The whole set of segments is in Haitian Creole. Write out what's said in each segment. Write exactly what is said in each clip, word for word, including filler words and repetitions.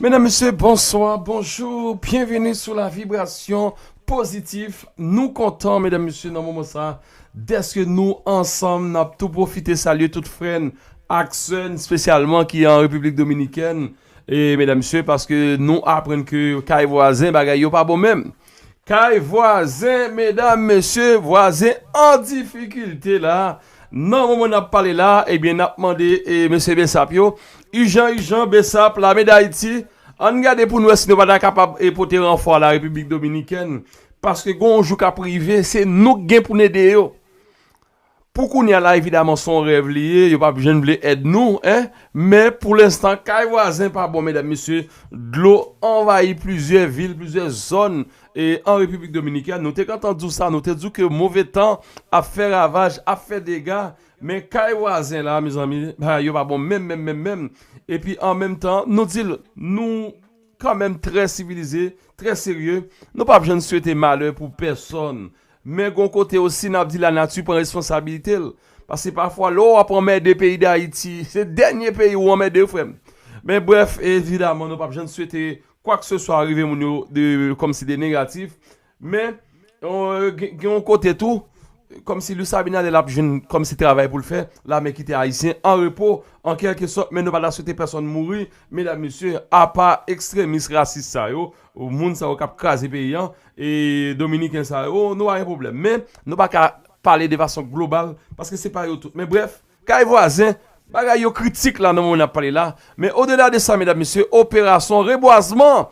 Medam, mesye, bonswa, bonjou, byenveni sou La Vibration Positif. Nou kontan, medam, mesye, nan moman sa, dèske nou ansanm, n ap tou pwofite salye tout frè n ak sè n, espesyalman ki an Repiblik Dominikèn. E, medam, mesye, paske nou aprann ke kay vwazen, bagay yo pa bon menm. Kay vwazen, medam, mesye, vwazen an difikilte la. Nan moman n ap pale la, ebyen, n ap mande e, mesye Bsap yo, ijan, ijan, Bsap, Lame Dayiti, ann gade pou n wè si nou pa ta kapab e, pote ranfò a la Repiblik Dominikèn, paske gon yon jou k ap rive, se nou k gen pou n ede yo. Pou kounye a la, evidaman, se yon rèv li ye, yo p ap janm vle èd nou, en. Men, pou lenstan, kay vwazen pa bon, medam, mesye, dlo anvayi plizyè vil, plizyè zòn e, an Repiblik Dominikèn. Nou te gentan di w sa, nou te di w ke move tan ap fè ravaj, ap fè dega, men kay vwazen la, mezanmi, bagay yo pa bon menm, menm, menm, menm. Epi, an menm tan, nou di l, nou kanmenm trè sivilize, trè serye. Nou p ap janm swete malè pou pèsòn. Men gon kote osi, n ap di lanati pran responsabilite l. Paske pafwa, lè w ap anmède peyi Dayiti, se dènye peyi ou anmède, frè m. Men brèf, evidaman, nou p ap janm swete kwakseswa rive moun yo de, kòmsi de negatif. Men, euh, gen gen yon kote tou, kòmsi Luis Abinader ap jwenn kòmsi travay pou l fè, lame kite Ayisyen an repo, an kèlkesòt, men nou pa ta swete pèsòn mouri, medam, mesye, apa ekstremis rasis sa yo, moun sa yo k ap kraze peyi an, e dominiken sa yo, nou pa gen pwoblèm. Men, nou pa ka pale de fason global, paske se pa yo tout. Men brèf, kay vwazen, bagay yo kritik la nan moman n ap pale la. Men odela de sa, medam, mesye, operasyon rebwazman.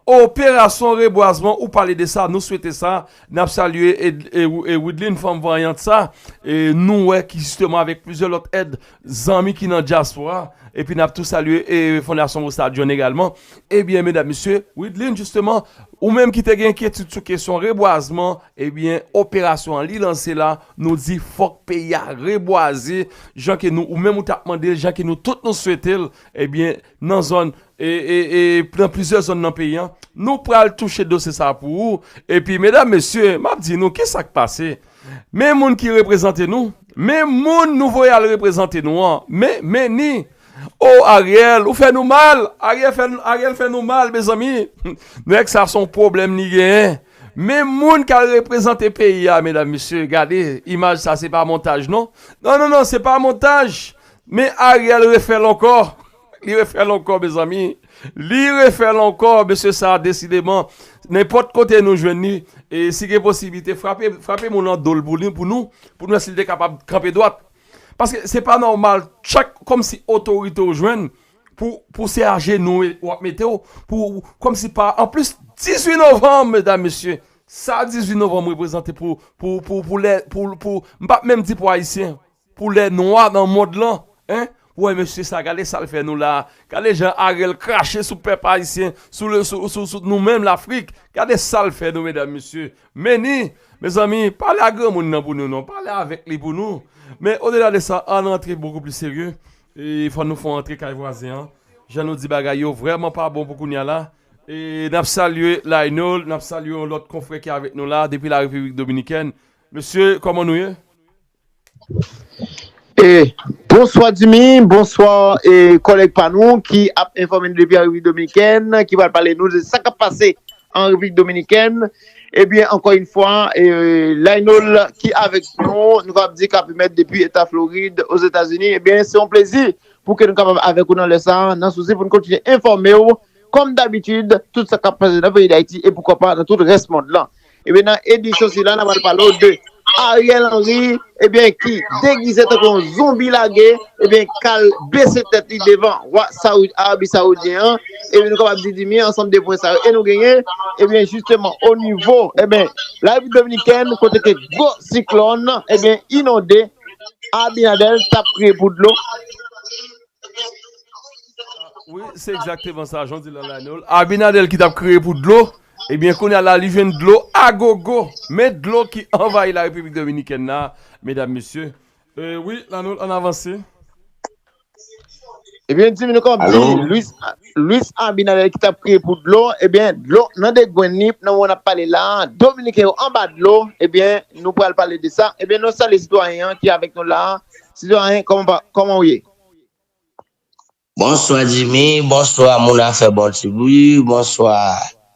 Operasyon rebwazman, ou pale de sa, nou swete sa. N ap salye e, e, e Widline, fanm vanyant sa. E nou wè ki jisteman avèk plizyè lòt èd, zanmi ki nan dyaspora. Epi n ap tou salye e Fondasyon Moussa John egalman. Ebyen, medam, mesye, Widline, jisteman, ou menm ki te gen enkyetid sou kesyon rebwazman, ebyen, operasyon an li lanse la, nou di fòk peyi a rebwaze, jan ke nou, ou menm ou t ap mande l, jan ke nou tout nou swete l, ebyen, nan zòn, e, e, e, nan plizyè zòn nan peyi an, nou pral touche dosye sa pou ou. Epi, medam, mesye, m ap di nou, ki sa k pase? Men moun ki reprezante nou, men moun nou voye al reprezante nou an, men, men ni, o Ariel, ou fè nou mal, Ariel fè, Ariel fè nou mal, mezanmi. Nèg sa se yon pwoblèm li genyen. Men moun k al reprezante peyi a, medam, mesye, gade, imaj sa se pa montaj, non. Non, non, non, se pa montaj. Men Ariel refè l ankò. Li refè l ankò, mezanmi. Li refè l ankò, mesye sa, desideman. Nenpòt kote nou jwenn li, e si gen posiblite, frape, frape moun nan do l pou li, pou nou, pou nou wè si l te kapab kanpe dwat. Paske se pa nòmal, chak, kòmsi otorite w jwenn, pou, pou se ajenou w ap mete w, pou, kòmsi pa, anplis, dizuit novanm, medam, mesye, sa dizuit novanm reprezante pou, pou, pou, pou lè, pou, pou, m p ap menm di pou Ayisyen, pou lè nwa nan mond lan, en, pou wè mesye sa, gade sa l fè nou la, gade jan Ariel krache sou pèp ayisyen, sou, le, sou, sou, sou nou menm Lafrik, gade sa l fè nou, medam, mesye, men ni, mezanmi, pale a granmoun nan pou nou, non, pale avèk li pou nou. Men odela de sa, ann rantre bokou pli serye. E fò nou fè yon antre kay vwazen an. Jan nou di bagay yo vrèman pa bon pou kounye a la. E n ap salye Laynol, n ap salye yon lòt konfrè ki avèk nou la depi la Repiblik Dominikèn. Mesye, kòman nou ye? E bonswa Jimmy, bonswa e kòlèg pa nou ki ap enfòme nou depi an Repiblik Dominikèn, ki pral pale nou de sa k ap pase an Repiblik Dominikèn. Ebyen, ankò yon fwa, e, Laynol ki avèk nou, nou kapab di k ap emèt depi Eta Florid, Ozetazini. Ebyen, se yon plezi pou ke nou kapab avèk ou nan lè sa a, nan sousi pou nou kontinye enfòme w kòm dabitid, tout sa k ap pase nan peyi Dayiti e poukwa pa nan tout rès mond lan. Ebyen, nan edisyon sila, n a pral pale w de Ariel Henry, ebyen, ki degize tankou yon zonbi lage, ebyen, k al bese tèt li devan wa Saoud, Arabi Saoudyen an. Ebyen, nou kapab di, Dimi, ansanm de pwen sa yo. E nou genyen, ebyen, jisteman, o nivo, ebyen, Larepiblik Dominikèn, kote ke gwo siklòn, ebyen, inonde, Abinader t ap kriye pou dlo. Wi, se egzakteman sa, jan w di l la, Laynol. Abinader ki t ap kriye pou dlo, ebyen, kounye a la, li jwenn dlo agogo. Men dlo ki anvayi Larepiblik Dominikèn la, medam, mesye. E, wi, Laynol, ann avanse. Ebyen, di m nou konn di, Luis, Luis Abinader ki t ap kriye pou dlo, ebyen, dlo nan de gwenn li, nan moman n ap pale la, Dominiken yo anba dlo, ebyen, nou pral pale de sa. Ebyen, nou salye sitwayen an ki avèk nou la. Sitwayen, kòman pa, kòman w ye? Bonswa Jimmy, bonswa moun afè bon ti bri, bonswa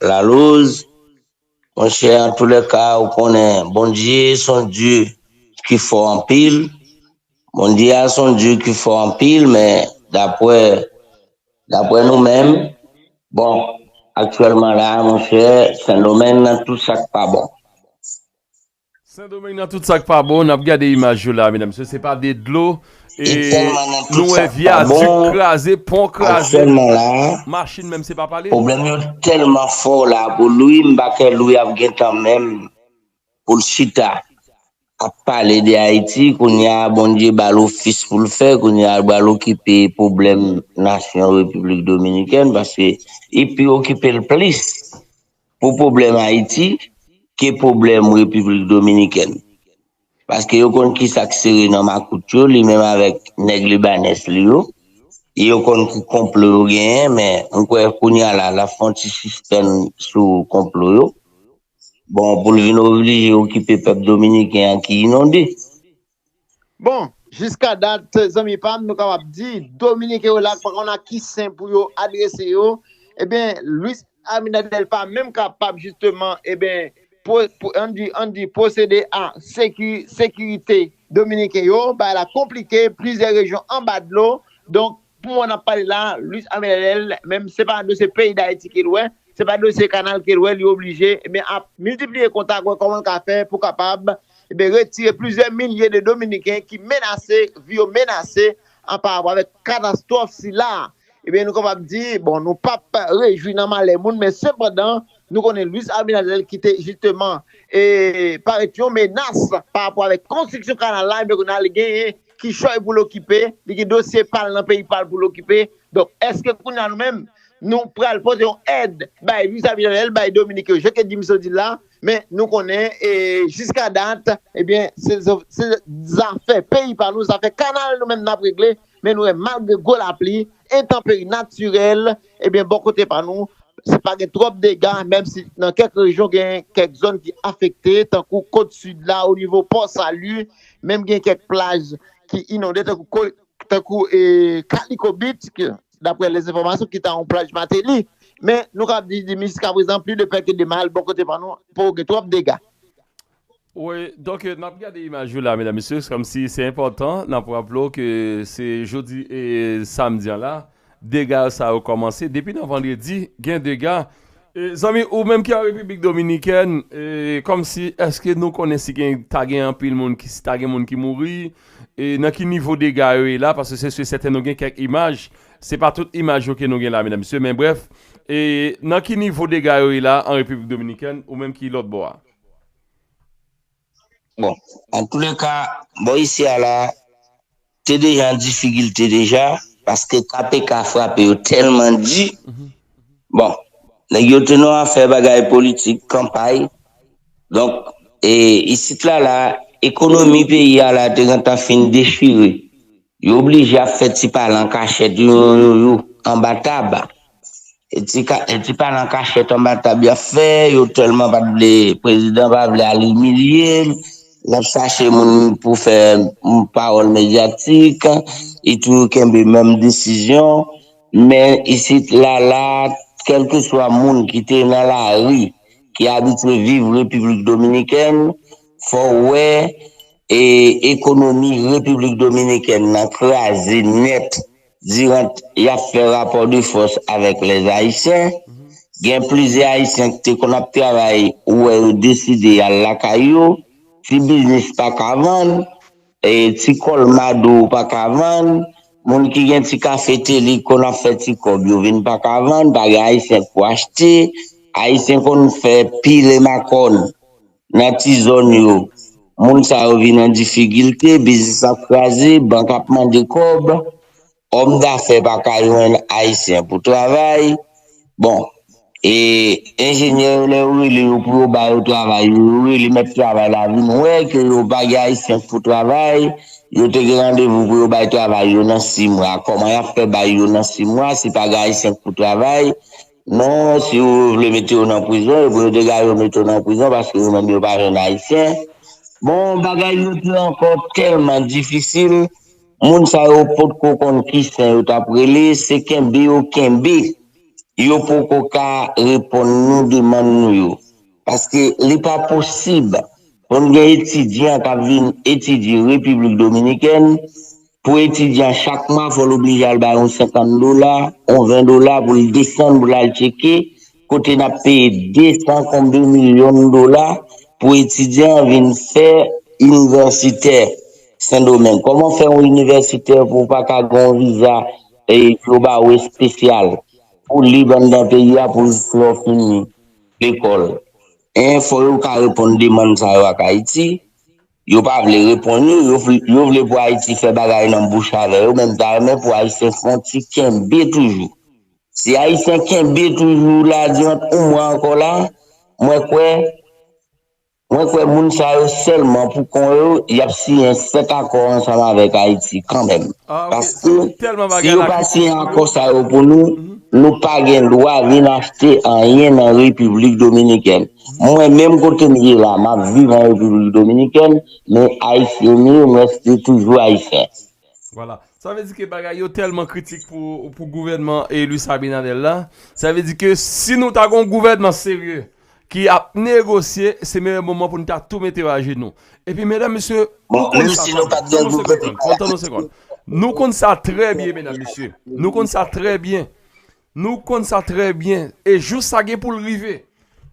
Laloz. Monchè, antoulèka, ou konnen Bondye se yon Dye ki fò anpil. Bondye a se yon Dye ki fò anpil, men daprè daprè nou menm, bon, aktyèlman la, monchè, Sendomeng nan tout sa k pa bon. Sendomeng nan tout sa k pa bon, n ap gade imaj yo la, medam mesye, se pa de dlo. E nou wè vyadik kraze, pon kraze, machin menm se pa pale. Pwoblèm yo tèlman fò la pou Lwi, m pa kwè Lwi ap gen tan menm pou l chita ap pale de Ayiti. Kounye a, Bondye ba l ofis pou l fè, kounye a, l pral okipe pwoblèm nasyon Repiblik Dominikèn, paske li pi okipe l plis pou pwoblèm Ayiti ke pwoblèm Repiblik Dominikèn. Paske yo konn ki sa k sere nan makout yo, li menm avèk nèg Libanès li yo. Yo konn ki konplo yo genyen, men m kwè kounye a la, l ap fè yon ti sispenn sou konplo yo. Bon, pou l vin oblije okipe pèp dominiken an ki inonde. Bon, jiska dat, zanmi pa m, nou kapab di, Dominiken yo la pa konn a ki sen pou yo adrese yo. Ebyen, Luis Abinader pa menm kapab jisteman, ebyen, ann di, ann di, pwosede a sekirite dominiken yo. Bagay la konplike, plizyè rejyon anba dlo. Donk, pou mwen n ap pale la, Luis Abinader, menm se pa dosye peyi Dayiti ke l wè, se pa dosye kanal ke l wè, li oblije, ebyen, ap miltipliye kontak, wè kòman l ka fè pou kapab, ebyen, retire plizyè milye de Dominiken ki menase, vi yo menase, an pa rapò avèk katastwòf sila. Ebyen, nou kapab di, bon, nou p ap rejwi nan malè moun, men sepandan, nou konnen Luis Abinader ki te jisteman e parèt yon menas pa rapò avèk konstriksyon kanal la, ebyen kounye a li genyen kichòy pou l okipe, li gen dosye pa l nan peyi pa l pou l okipe. Donk, èske kounye a nou menm, nou pral pote yon èd bay Luis Abinader, bay Dominik yo, jan ke Jimmy Sodi la, men nou konnen, e, jiska dat, ebyen, se, se zafè peyi pa nou, zafè kanal nou menm n ap regle, men nou wè malgre gwo lapli, entanperi natirèl, ebyen, bò kote pa nou, se pa gen twòp dega, menm si nan kèk rejyon gen kèk zòn ki afekte, tankou Kot Sid la, o nivo Pò Sali, menm gen kèk plaj ki inonde, tankou, tankou e, Kaliko Beach, daprè lèzenfòmasyon ki ta yon plaj Mateli. Men, nou kab di, di jiska prezan, pli de pè ke de mal, bò kote pa nou, poko gen twòp dega. Wi, donk, n ap gade imaj yo la, medam, mesye, kòmsi se enpòtan, n ap raple w ke se jodi e samdi an la, dega sa yo kòmanse. Depi nan vandredi, gen dega. E, zanmi, ou menm ki an Repiblik Dominikèn, e, kòmsi, èske nou konnen si gen, ta gen anpil moun ki, si ta gen moun ki mouri, e, nan ki nivo dega yo ye la, paske se si e sèten nou gen kèk imaj, se pa tout imaj yo ke nou gen la, medam, mesye, men brèf, e, nan ki nivo dega yo ye la an Repiblik Dominikèn, ou menm ki lòt bò a? Bon, antoulèka, bò isi a la, te deja an difikilte deja, paske K P K frape yo tèlman di. Bon, nèg yo te nan afè bagay politik, kanpay. Donk, e, isit la, la, ekonomi peyi a la te gentan fin dechire. Yo oblije ap fè ti pale an kachèt yo, yo, yo, anba tab. E ti, ka, e ti pale an kachèt anba tab y ap fè, yo tèlman pa t vle, prezidan pa vle al imilye l, l ap chache moun pou fè yon pawòl medyatik, li toujou kenbe menm desizyon, men isit la, la, kèlkeswa moun ki te nan lari, ki abitye viv Repiblik Dominikèn, fò w wè e ekonomi Repiblik Dominikèn nan kraze nèt diran y ap fè rapò de fòs avèk lèzayisyen. Gen plizyè Ayisyen ki te konn ap travay, ou wè yo deside al lakay yo. Ti biznis pa ka vann, e ti kòl mado pa ka vann. Moun ki gen ti kafeteri konn ap fè ti kòb yo vin pa ka vann, pa gen Ayisyen pou achte. Ayisyen konn fè pile makòn nan ti zòn yo, moun sa yo vin an difikilte, biznis ap kraze, bank ap mande kòb, òm dafè pa ka jwenn Ayisyen pou travay. Bon, e enjenyè yo, lè yo rele yo pou yo ba yo travay yo, yo rele mèt travay la vin wè ke yo pa gen Ayisyen pou travay. Yo te gen randevou pou yo bay travay yo nan sis mwa. Kòman y ap fè bay yo nan sis mwa si pa gen Ayisyen pou travay? Non, si yo vle mete yo nan prizon, yo pou yo te gaye yo mete yo nan prizon paske yo menm yo pa jwenn Ayisyen. Bon, bagay yo te ankò tèlman difisil, Moun sa yo potko konn ki sen yo t ap rele, se kenbe yo kenbe. Yo poko ka reponn nou demann nou yo. Paske li pa posib pou n gen etidyan k ap vin etidye Repiblik Dominikèn, pou etidyan chak mwa fò l oblije al bay yon senkant dola, yon ven dola pou l desann pou l al tcheke, kote n ap peye de san konbyen milyon dola pou etidyan vin fè inivèsitè Sendomeng. Kòman w fè yon inivèsitè pou w pa ka gen yon viza e yo ba w espesyal pou w lib anndan peyi a pou lè w fini lekòl? En, fò yo ka reponn demann sa yo ak Ayiti. Yo pa vle reponn yo, yo vle, yo vle pou Ayiti fè bagay nan bouch avè yo, men m ta renmen pou Ayisyen fè yon ti kenbe toujou. Si Ayisyen kenbe toujou la, diran yon mwa ankò la, mwen kwè, mwen kwè moun sa yo sèlman pou kon yo, y ap siyen sèt akò ansanm avèk Ayiti kanmenm. Paske si yo pa siyen akò sa yo pou nou, nou pa gen dwa vin achte anyen nan Repiblik Dominikèn. Mwen menm kote m ye la, m ap viv an Repiblik Dominikèn, men Ayisyen m ye, m reste toujou Ayisyen. Vwala. Sa vle di ke bagay yo tèlman kritik pou, pou gouvènman e Luis Abinader la. Sa vle di ke si nou ta gen yon gouvènman serye ki ap negosye, se meyè moman pou nou ta tou mete yo ajenou. Epi medam, mesye, nou konn sa, tann yon segonn, tann yon segonn. Nou konn sa trè byen, medam, mesye. Nou konn sa trè byen. Nou konn sa trè byen. E jou sa gen pou l rive.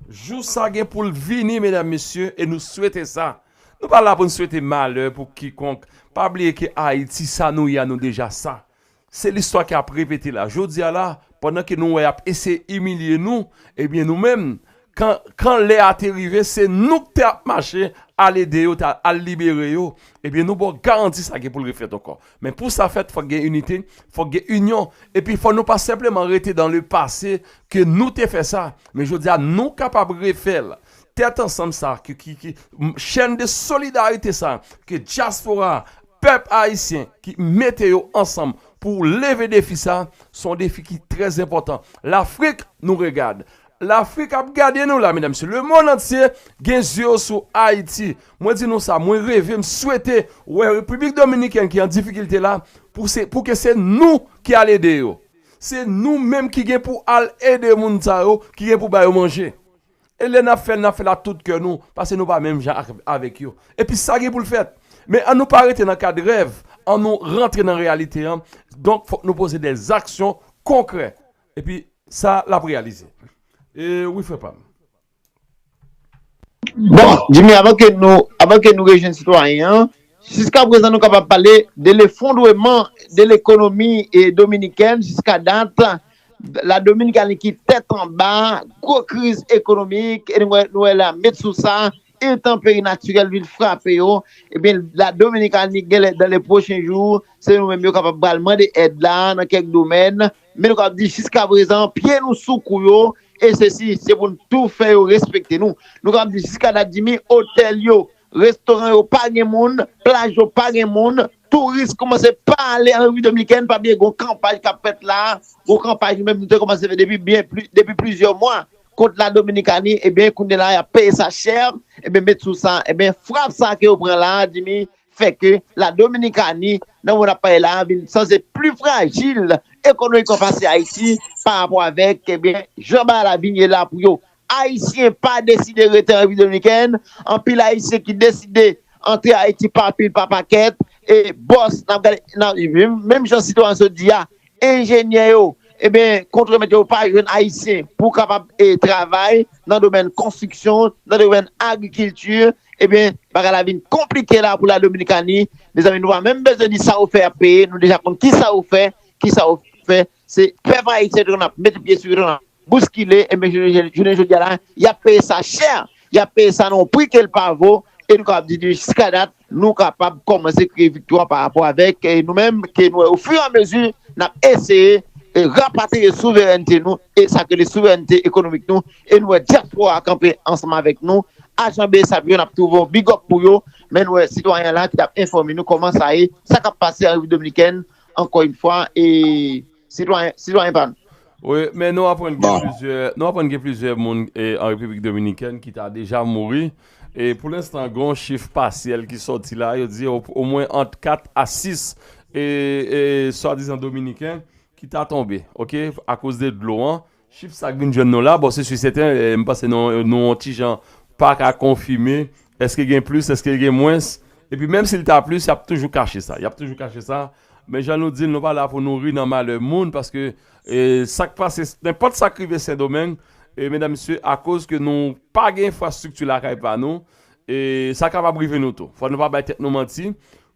Jou sa gen pou l vini, medam, mesye, e nou swete sa. Nou pa la pou n swete malè pou kikonk. Pa bliye ke Ayiti, sa nou ye a, nou deja sa. Se listwa ki ap repete la. Jodi a la, pandan ke nou wè y ap eseye imilye nou, ebyen nou menm, kan, kan lè a te rive, se nou k te ap mache al ede yo, ta al libere yo. Ebyen nou ba w garanti sa gen pou l refèt ankò. Men pou sa fèt, fòk gen inite, fòk gen inyon. Epi fò nou pa senpleman rete dans le passé ke nou te fè sa. Men jodi a, nou kapab refè l. Tèt ansanm sa, ki, ki, ki, chèn de solidarite sa, ke dyaspora, pèp ayisyen ki mete yo ansanm pou leve defi sa, se yon defi ki trè enpòtan. Lafrik nou regad. Lafrik ap gade nou la, medam, mesye. Lemonn antye gen zye yo sou Ayiti. Mwen di nou sa, mwen reve, m swete wè Repiblik Dominikèn ki an difikilte la, pou se, pou ke se nou ki al ede yo. Se nou menm ki gen pou al ede moun sa yo, ki gen pou ba yo manje. E lè n ap fè l, n ap fè l ak tout kè nou, paske nou pa menm jan ak, avèk yo. Epi sa gen pou l fèt. Men ann nou pa rete nan kad rèv, ann nou rantre nan reyalite an. Donk, fòk nou poze dè zaksyon konkrè. Epi sa, l ap reyalize. E wi, frè pa m. Bon, Jimmy, avan ke nou, avan ke nou rejwenn sitwayen an, jiska prezan nou kapab pale de lefondreman de lekonomi e dominikèn jiska dat. La Dominikani ki tèt anba, gwo kriz ekonomik, e nou wè, nou wè la met sou sa, entanperi natirèl vin frape yo. Ebyen, la Dominikani genlè, dans les prochains jours, se nou menm yo kapab pral mande èd la nan kèk domèn. Men nou kapab di jiska prezan, pye nou sou kou yo, e sesi, se pou n tou fè yo respekte nou. Nou kapab di jiska dat Jimmy, otèl yo, restoran yo pa gen moun, plaj yo pa gen moun, touris kòmanse pa ale an Repiblik Dominikèn, pa bliye gon kanpay k ap fèt la, gon kanpay nou menm nou te kòmanse fè depi byen pli, depi plizyè mwa kont la Dominikani, ebyen kounye la y ap peye sa chè, ebyen met sou sa, ebyen frap sa ke yo pran la, Jimmy, fè ke la Dominikani, nan moman n ap pale la, vin sanse pli frajil ekonomikman pase Ayiti pa rapò avèk, ebyen, jan bagay la vin ye la pou yo. Ayisyen pa deside rete an Repiblik Dominikèn, anpil Ayisyen ki deside antre Ayiti pa pil, pa pakèt, e bòs, n ap gade, n ap, menm, menm jan sitwayen sot di a, enjenyè yo, ebyen, kontwemèt yo pa jwenn Ayisyen pou kapab e, travay nan domèn konstriksyon, nan domèn agrikilti, ebyen, bagay la vin konplike la pou la Dominikani. Mezanmi, nou pa menm bezwen di sa yo fè y ap peye, nou deja konn kisa yo fè, kisa yo fè. Se pèp ayisyen yo n ap mete pye sou yo, n ap bouskile, ebyen, jounen, jounen jodi a la, y ap peye sa chè, y ap peye sa nan yon pri ke l pa vo, e nou kapab di, di jiska dat, nou kapab kòmanse kreye viktwa pa rapò avèk e nou menm, ke nou wè ofiramezi n ap eseye e rapatriye souverènte nou, e sa k rele souverènte ekonomik nou, e nou wè dyaspora a kanpe ansanm avèk nou, achanbe sa yo n ap twouve yon big up pou yo, men nou wè sitwayen la ki t ap enfòme nou kòman sa ye, sa k ap pase an Repiblik Dominikèn, ankò yon fwa, e sitwayen, sitwayen pa nou. Wi, men nou aprann gen plizyè, nou aprann gen plizyè moun e, an Repiblik Dominikèn ki ta deja mouri. E pou lenstan, gen yon chif pasyèl ki sòti la, yo di o, omwen ant kat a sis e, e, swadizan dominiken ki ta tonbe, oke, akoz de dlo an. Chif sa k vin jwenn nou la, bon, se si sèten, e, m panse nou, nou yon ti jan pa ka konfime, èske gen plis, èske gen mwens, epi menm si l ta plis, y ap toujou kache sa, y ap toujou kache sa, men jan nou di l, nou pa la pou nou ri nan malè moun, paske, e, sa k pase, nenpòt sa k rive Sendomeng, e, medam, mesye, akoz ke nou pa gen enfrastrikti lakay pa nou, e, sa kapab rive nou tou. Fò nou pa bay tèt nou manti.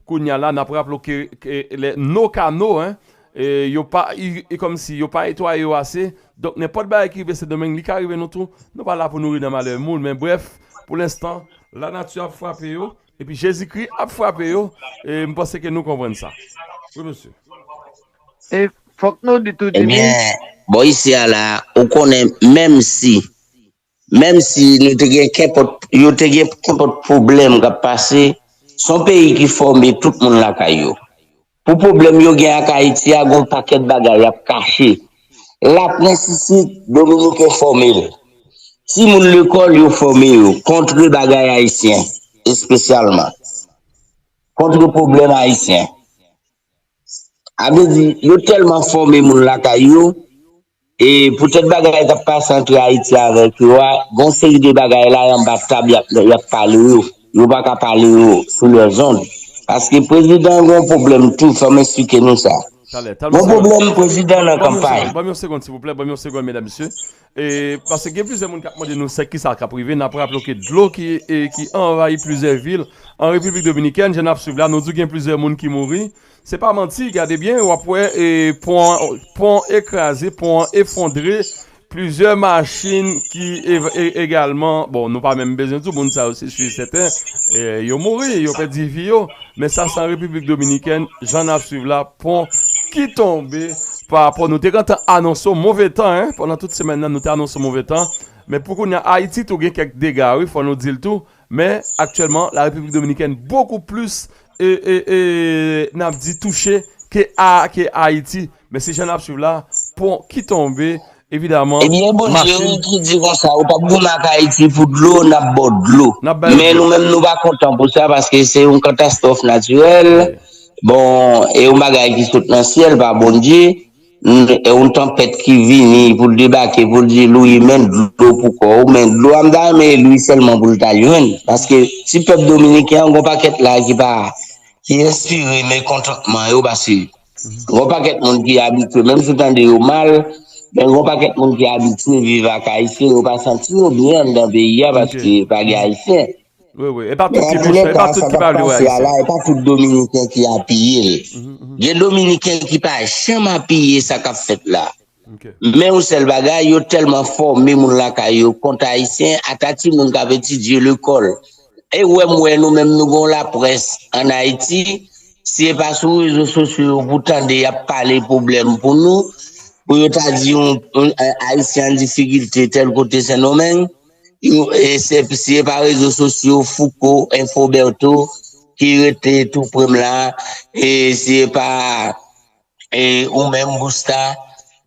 Kounye a la, n ap raple w ke, ke lè, no ka no, en, e, yo pa, i, i kòmsi yo pa netwaye yo ase. Donk, nenpòt bagay ki rive Sendomeng, li ka rive nou tou. Nou pa la pou nou ri nan malè moun, men brèf, pou lenstan, lanati ap frape yo, epi Jezikri ap frape yo, e m panse ke nou konprann sa. Wi, mesye. E fòk nou di tou, Jimmy. Ebyen, bò isi a la, ou konnen, menm si, menm si nou te gen kenpòt, yo te gen kenpòt pwoblèm k ap pase, se yon peyi ki fòme tout moun lakay yo. Pou pwoblèm yo gen ak Ayiti a, gen yon pakèt bagay y ap kache. Laprès isit, Dominiken fòme l. Timoun lekòl, yo fòme yo kont bagay ayisyen, espesyalman. Kont pwoblèm ayisyen. A vle di, yo tèlman fòme moun lakay yo, e poutèt bagay k ap pase ant Ayiti avèk yo a, gon seri de bagay la anba tab y ap, y ap pale yo. Yo pa ka pale yo sou lèzond. Paske prezidan gen yon pwoblèm tou, fò m eksplike nou sa. Talè, talè. Gon pwoblèm prezidan nan kanpay. Ban m yon segonn, silvouplè, ban m yon segonn, medam, mesye. E, paske gen plizyè moun k ap mande nou se kisa k ap rive. N ap raple w ke dlo ki, e, ki anvayi plizyè vil an Repiblik Dominikèn, jan n ap swiv la, nou di w gen plizyè moun ki mouri. Se pa manti, gade byen, w ap wè, e, pon an, pon an ekraze, pon an efondre, plizyè machin ki e, e, egalman, bon, nou pa menm bezwen di w, moun sa yo, se si e sèten, e, yo mouri, yo pèdi vi yo. Men sa, se an Repiblik Dominikèn, jan n ap swiv la, pon ki tonbe pa rapò, nou te gentan anonse w move tan, en, pandan tout semèn nan, nou te anonse w move tan. Men pou kounye a, Ayiti tou gen kèk dega, wi, fò nou di l tou. Men aktyèlman, la Repiblik Dominikèn bokou plis, e, e, e, n ap di, touche ke a, ke Ayiti. Men se jan n ap swiv la, pon ki tonbe, evidaman, ebyen, Bondye, machin wi, ki di konsa, ou p ap goumen ak Ayiti pou dlo, n ap ba w dlo. N ap ba yo dlo. Men nou menm, nou pa kontan pou sa, paske se yon katastwòf natirèl. Wi. Bon, e yon bagay ki sot nan syèl pa Bondye. N-, e yon tanpèt ki vini pou l debake, pou l di, Louis, men dlo pou kò w, men dlo a, m ta renmen Louis sèlman pou l t al jwenn. Paske ti pèp dominiken an, gon pakèt la ki pa, ki enspire mekontantman yo, paske gon pakèt moun ki abitye, menm si w tande yo mal, men gon pakèt moun ki abitye viv ak Ayisyen, yo pa santi yo byen anndan peyi a, paske pa gen Ayisyen. Wi, wi. E pa tout ki mechan, e pa tout ki pa vle wè Ayisyen. E pa tout Dominiken ki apiye l. Gen Dominiken ki pa janm apiye sa k ap fèt la. Men yon sèl bagay, yo tèlman fòme moun lakay yo kont Ayisyen, ata timoun k ap etidye lekòl. E wè m wè nou menm nou gon laprès ann Ayiti, si e pa sou rezo sosyo yo pou tande y ap pale pwoblèm pou nou, pou yo ta di yon, yon, eh, Ayisyen an difikilte tèl kote Sendomeng, yo, e se, si e pa rezo sosyo, Fouco, Info Bertho, ki rete tou pre m la, e si e pa, e ou menm, Busta,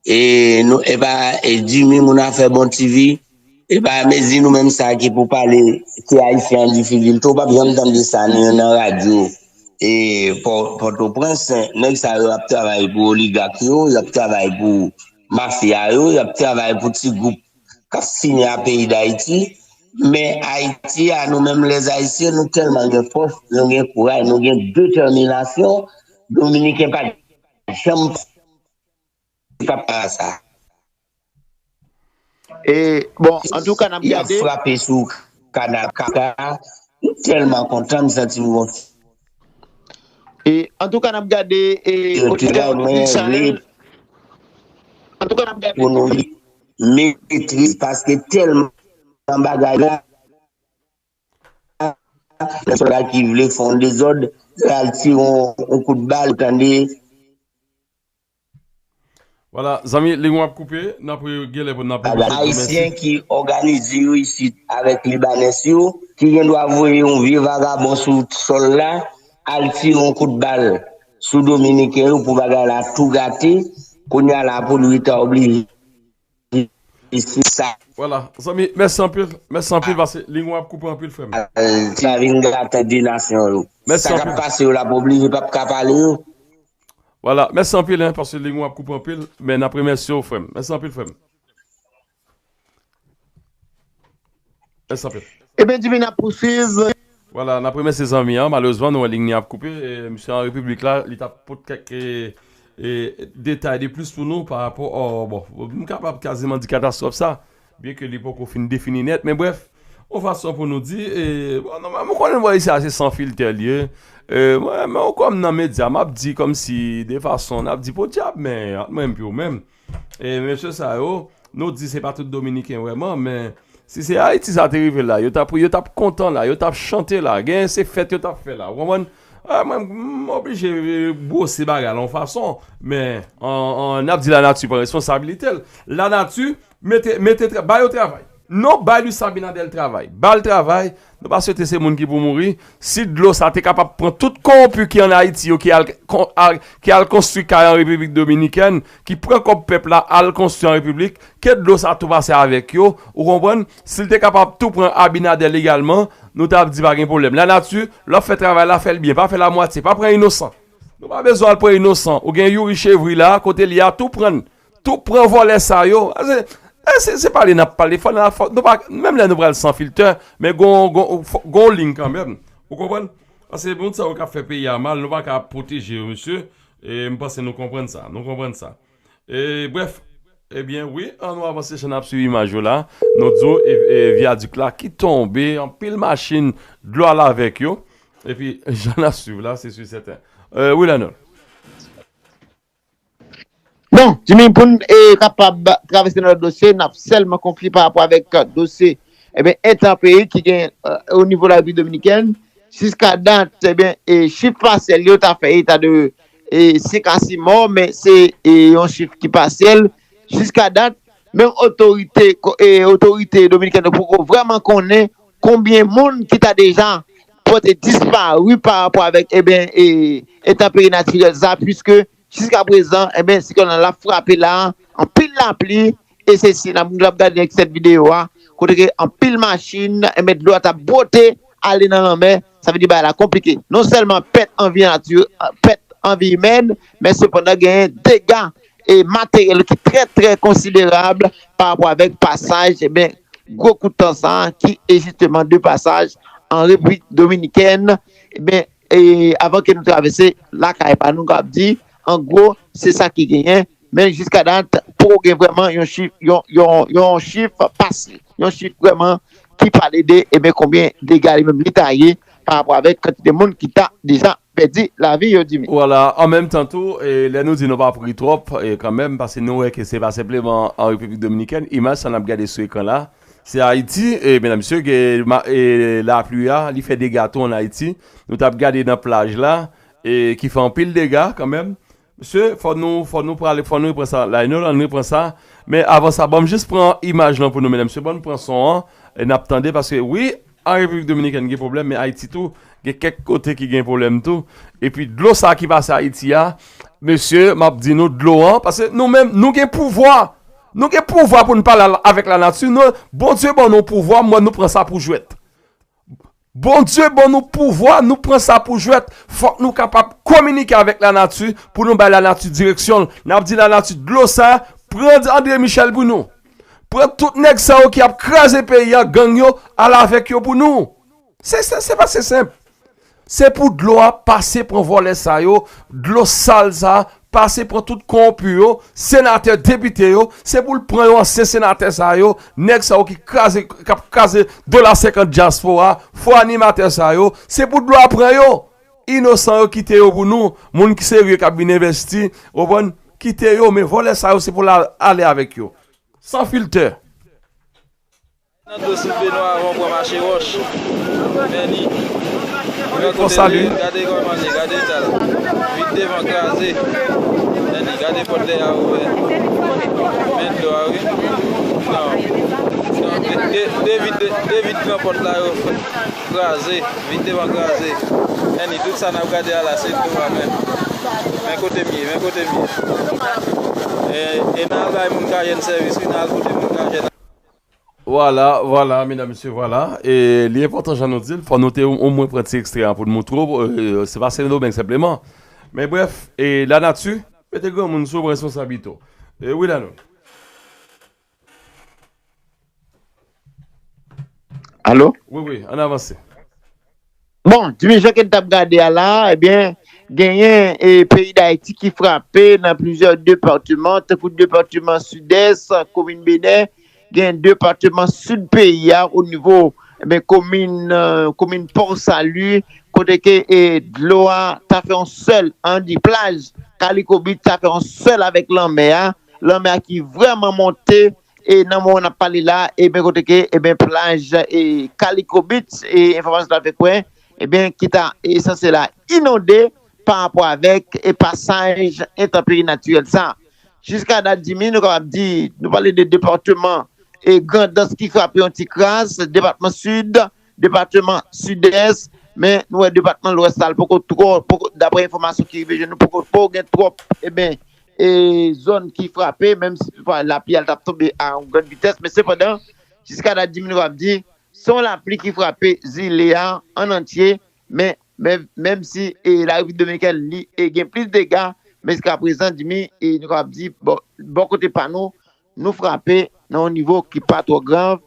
e nou, e pa, e Jimmy, moun afè Bon T V, e pa mezi nou menm sa ki pou pale, ki Ayisyen an difikilte, ou p ap janm tande sa nan, nan radyo, e Pò-, Pòtoprens, nèg sa yo ap travay pou oligak yo, y ap travay pou mafya yo, y ap travay pou ti gwoup k ap fini a peyi Dayiti. Men Ayiti a, nou menm lèzayisyen, nou tèlman gen fòs, nou gen kouraj, nou gen detèminasyon. Dominiken pa t janm pa sa. E, bon, antouka, n ap gade. Y ap frape sou kanal kaka. M tèlman kontan, m santi m gon. E, antouka, n ap gade, e, yo te bay mwen vle pou nou metrize, paske tèlman bagay la, lè sòlda ki vle fè yon dezòd, al tire yon, yon kout bal, tande. Vwala, zanmi, liy mwen ap koupe, n ap re-, genlè pou n ap re-, Ayisyen ki òganize yo isit avèk Libanès yo, ki gen dwa voye yon vye vagabon sou sòl la, al tire yon kout bal sou Dominiken yo pou bagay la tou gate, kounye a la pou li ta oblije isit sa. Vwala, zanmi, mèsi anpil, mèsi anpil, paske liy mwen ap koupe anpil, frè m. Al, sa vin gate de nasyon yo. Mèsi anpil. Sa k ap pase yo la, pou oblije p ap ka pale yo. Vwala, mèsi anpil, en, paske liy ou ap koupe anpil, men n ap remèsye w, frè m. Mèsi anpil, frè m. Mèsi anpil. Ebyen, Jimmy, n ap pouswiv. Vwala, n ap remèsye zanmi an. Malerezman, nou wè liy li ap koupe. E, misye an repiblik la, li t ap pot kèk e, e, detay de plis pou nou pa rapò. Oh, bon, m kapab kaziman di katastwòf sa, byen ke li poko fin defini nèt, men brèf, yon fason pou nou di, e, bon, nòmalman, ou konnen bò isi a se san filtè li ye. E, mwen, men ou kòm nan medya, m ap di kòmsi de fason, n ap di podyab, men ant mwen epi ou menm. E mesye sa yo, nou di se pa tout Dominiken vrèman, men si se Ayiti sa te rive la, yo t ap, yo t ap kontan la, yo t ap chante la, gen se fèt yo t ap fè la, ou konprann? Ah, mwen, m oblije bwose bagay la yon fason, men an, an, n ap di lanati pran responsabilite l. Lanati, mete, mete, ba yo travay. Non, ba Luis Abinader travay. Ba l travay. Nou pa swete se moun ki pou mouri. Si dlo sa te kapab pran tout kowonpi ki ann Ayiti yo ki al, ki al konstwi kay an Repiblik Dominikèn, ki pran kòb pèp la al konstwi an Repiblik, ke dlo sa tou pase avèk yo, ou konprann? Si l te kapab tou pran Abinader egalman, nou t ap di pa gen pwoblèm. Lanati, lè w ap fè travay la, fè l byen, pa fè l amwatye, pa pran inosan. Nou pa bezwen al pran inosan. Ou gen Youri Chevry la, kote li a, tou pran l. Tou pran vòlè sa yo. Se pale n ap pale. Fò n, fò, nou pa, menm lè nou pral san filtè, men gon, gon, gon liy kanmenm. Ou konprann? Paske moun sa yo k ap fè peyi a mal, nou pa ka pwoteje yo, mesye. E m panse nou konprann sa. Nou konprann sa. E, brèf, ebyen, wi, an nou avanse, jan n ap swiv imaj yo la. Nou di w, e, e, vyadik la ki tonbe, anpil machin, dlo al avèk yo. Epi, jan n ap swiv la, se si sèten. E, wi, Lanol. Bon, Jimmy, pou n e, kapab travèse nan lòt dosye, n ap sèlman konklyi pa rapò avèk dosye, ebyen, entanperi ki gen e, o nivo la Repiblik Dominikèn. Jiska dat, ebyen, e, chif pasyèl yo ta fè eta de e, senk a sis mò, men se e, yon chif ki pasyèl. Jiska dat, menm otorite, e, otorite dominikèn yo poko vrèman konnen konbyen moun ki ta deja pote dispari pa rapò avèk, ebyen, e, entanperi natirèl sa, piske jiska prezan, ebyen, siklòn nan l ap frape la, anpil lapli, e se si n ap, n ap gade nan ekstrè videyo a, kote ke anpil machin, ebyen, dlo a t ap bwote ale nan lanmè, sa vle di bagay la konplike. Non sèlman pèt an vi nati, pèt an vi imèn, men sepandan genyen dega e materyèl ki trè, trè konsiderab pa rapò avèk pasaj, ebyen, gwo kout tan sa a ki e jisteman de pasaj an Repiblik Dominikèn, ebyen, e avan ke nou travèse lakay pa nou, k ap di, an gwo, se sa ki genyen. Men jiska dat, poko gen vrèman yon chif, yon, yon, yon chif pase, yon chif vrèman ki pale de, ebyen, konbyen dega li menm li ta ye pa rapò avèk kantite moun ki ta deja pèdi lavi yo, Jimmy. Vwala, an menm tan tou, e, lè nou di nou pa ap ri twòp, e, kanmenm, paske nou wè ke se pa senpleman an Repiblik Dominikèn, imaj sa n ap gade sou ekran la, se Ayiti, e, medam, mesye, gen ma, e, lapli a, li fè dega tou ann Ayiti. Nou t ap gade nan plaj la, e, ki fè anpil dega kanmenm. Mesye, fò nou, fò nou prale, fò nou repran sa. Lionel, ann repran sa. Men avan sa, ban m jis pran imaj lan pou nou, medam, mesye. Ban nou pran son an, e n ap tande, paske wi, an Repiblik Dominikèn gen pwoblèm, men Ayiti tou, gen kèk kote ki gen pwoblèm tou. Epi dlo sa ki pase Ayiti a, mesye, m ap di nou, dlo an, paske nou menm, nou gen pouvwa. Nou gen pouvwa pou n pale avèk lanati. Nou, Bondye ban nou pouvwa, mwen, nou pran sa pou jwèt. Bondye ban nou pouvwa, nou pran sa pou jwèt. Fòk nou kapab kominike avèk lanati pou nou bay lanati direksyon. N ap di lanati, dlo sa, pran André Michel pou nou. Pran tout nèg sa yo ki ap kraze peyi a, gang yo, al avèk yo pou nou. Se, se, se pa se senp. Se pou dlo a pase pran vòlè sa yo, dlo sal sa, pase pran tout kowonpi yo, senatè, depite yo, se pou l pran yo ansyen senatè sa yo, nèg sa yo ki kraze, k ap kraze dola senkant dyaspora, fo animatè sa yo, se pou dlo a pran yo. Inosan yo kite yo pou nou, moun ki serye k ap vin envesti, ou konprann, kite yo, men vòlè sa yo se pou l al, ale avèk yo. San filtè. Nan dlo sou pye nou avan w pran mache wòch. Men li. Men kote li ye, gade kòman li ye, gade eta l. Vit devan kraze. Men li, gade pòt dèyè a ouvè. Men dlo a wi. Non. Non, de, de, de vit, de, de vit gran pòt la yo kraze. Vit devan kraze. Men li, tout sa n ap gade a la, se dlo a menm. Men kote m ye, men kote m ye. E, e n al bay moun ka jwenn sèvis wi, n al kote moun ka jwenn. Vwala, vwala, medam, mesye, vwala. E li enpòtan jan nou di l, fò nou te omwen pran ti ekstrè a pou n moutre w, e, se pa Sendomeng senpleman. Men brèf, e lanati mete granmoun sou responsabilite w. E wi, Lano. Alo? Wi, wi, ann avanse. Bon, Jimmy, jan ke n t ap gade a la, ebyen, genyen e, peyi Dayiti ki frape nan plizyè depatman, tankou depatman Sidès, komin Benè, gen depatman Sid peyi a, o nivo, ebyen, komin, e, komin Pò Sali, kote ke e, dlo a ta fè yon sèl, an di plaj Kaliko Beach ta fè yon sèl avèk lanmè a, lanmè a ki vrèman monte, e nan moman n ap pale la, ebyen, kote ke, ebyen, plaj e, Kaliko Beach, e enfòmasyon ta fè kwè, ebyen, ki ta e, sanse la inonde pa rapò avèk e, pasaj entanperi natirèl sa. Jiska dat, Jimmy, nou kapab di, nou pale de depatman e, Grandans ki frape yon ti kras, depatman Sid, depatman Sidès, men nou wè depatman Lwès la, l poko twò, poko, daprè enfòmasyon ki rive jwenn nou, poko, poko gen twòp, ebyen, e zòn ki frape, menm si toutefois lapli a t ap tonbe a yon grann vitès, men sepandan, jiska dat, Jimmy, nou kapab di, se yon lapli ki frape zile a an antye, men, men menm si e, Larepiblik Dominikèn, li e, gen plis dega, men jiska prezan, Jimmy, e nou kapab di, bò, bò kote pa nou, nou frape nan yon nivo ki pa twò grav,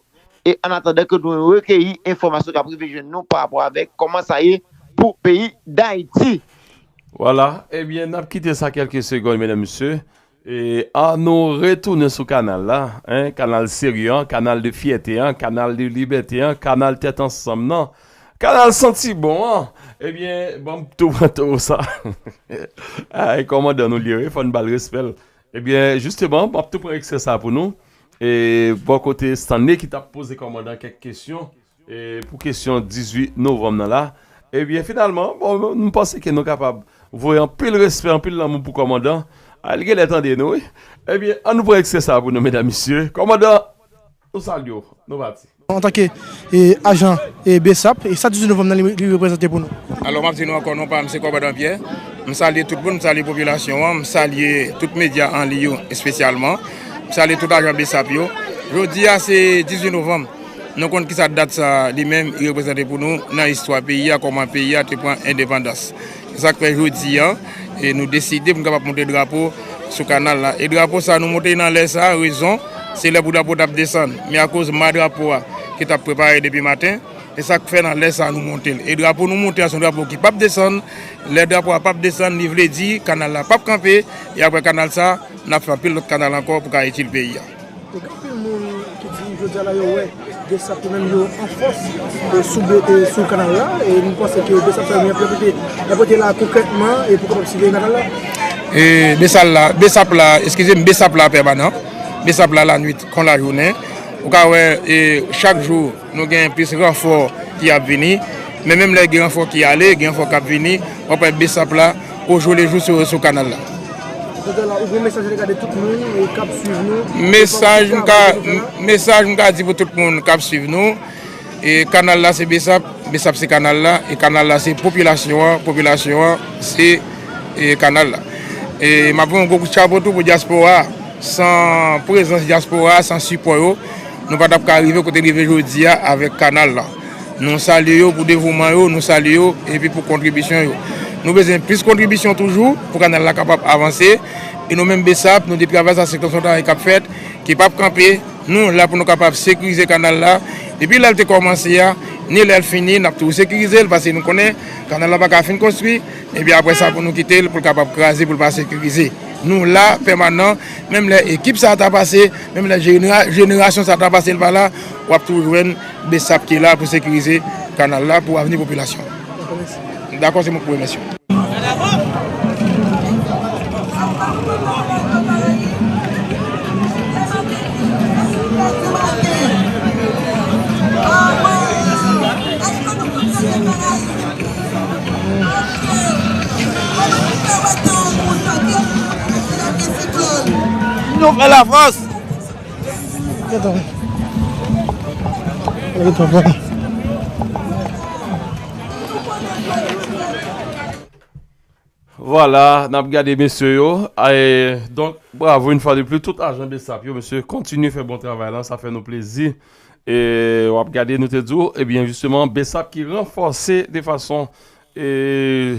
e an atandan ke nou rekeyi enfòmasyon k ap rive jwenn nou pa rapò avèk kòman sa ye pou peyi Dayiti. Vwala, ebyen, n ap kite sa kèlke segonn, medam, mesye. E ann nou retounen sou kanal la, en, kanal serye an, kanal de fyète an, kanal de libète an, kanal tèt ansanm nan, kanal santi bon an. Ebyen, ban m tou pran towo sa. Ay, kòmandan nou li ye, wi, fò n ba l respè l. Ebyen, jisteman, m ap tou pran eksè sa pou nou. E bò kote Stanley ki t ap poze kòmandan kèk kesyon, e pou kesyon dizuit novanm nan la. Ebyen, finalman, bon, m panse ke nou kapab voye anpil respè, anpil lanmou pou kòmandan. A, li genlè tande nou, wi. Ebyen, ann nou pran eksè sa pou nou, medam, mesye. Kòmandan, nou salye w, nou pati. Antanke e, ajan e, BSAP, e sa dizuit novanm nan li, li reprezante pou nou? Alò, m ap di nou ankò, non pa m se Kòmandan Pyè. M salye tout moun, m salye popilasyon an, m salye tout medya an liy yo espesyalman. M salye tout ajan BSAP yo. Jodi a se dizuit novanm. Nou konn kisa dat sa li menm li reprezante pou nou nan istwa peyi a, kòman peyi a te pran endepandans. Se sa k fè jodi a, e nou deside pou n kapab monte drapo sou kanal la. E drapo sa nou monte nan lè sa, rezon, se lè pou drapo t ap desann. Men akoz ma drapo a ki t ap prepare depi maten, se sa k fè nan lè sa nou monte l. E drapo nou monte a se yon drapo ki p ap desann. Lè drapo a p ap desann, li vle di kanal la p ap kanpe. E apre kanal sa, n ap fè anpil lòt kanal ankò pou ka itil peyi a. E gen anpil moun ki di jodi a la yo wè BSAP yo menm yo an fòs e sou be- e sou kanal la. E nou panse ke BSAP sa yo gen anpil apote, apote la konkrètman e pou kapab siveye kanal la. E BSAP la, BSAP la, eskize m, BSAP la pèmanan. BSAP la lannuit kon lajounen. Ou ka wè e chak jou nou gen plis ranfò ki ap vini. Men menm lè gen ranfò ki ale, gen ranfò k ap vini, w ap wè BSAP la ojou le jou sou, sou kanal la. Jodi a la, ou gen yon mesaj a lega de tout moun e k ap swiv nou? Mesaj m ka, mesaj m ka di pou tout moun k ap swiv nou, e kanal la se BSAP, BSAP se kanal la, e kanal la se popilasyon an, popilasyon an se e kanal la. E m ap voye yon gwo kout chapo tou pou dyaspora a. San prezans dyaspora a, san sipò yo, nou pa t ap ka rive kote n rive jodi a avèk kanal la. Nou salye yo pou devouman yo, nou salye yo epi pou kontribisyon yo. Nou bezwen plis kontribisyon toujou pou kanal la kapab avanse. E nou menm BSAP, nou di travay sa se yon travay k ap fèt, ki p ap kanpe. Nou la pou nou kapab sekirize kanal la. Depi lè l te kòmanse a, ni lè l fini, n ap toujou sekirize l, paske nou konnen kanal la pa ka fin konstwi. Epi apre sa, pou nou kite l, pou l kapab kraze, pou l pa sekirize. Nou la, pèmanan, menm lè ekip sa a ta pase, menm lè jenera- jenerasyon sa a ta pase, l pa la, w ap toujou jwenn BSAP ki la pou sekirize kanal la pou avni popilasyon. Dakò, se mwen k pou remèsye w. Nou fè lafòs. Vwala, n ap gade mesye yo. E, donk, bravo yon fwa de plis, tout ajan BSAP yo, mesye, kontinye fè bon travay la, sa fè nou plezi. E w ap gade, nou te di w, ebyen, jisteman, BSAP ki ranfòse de fason, e,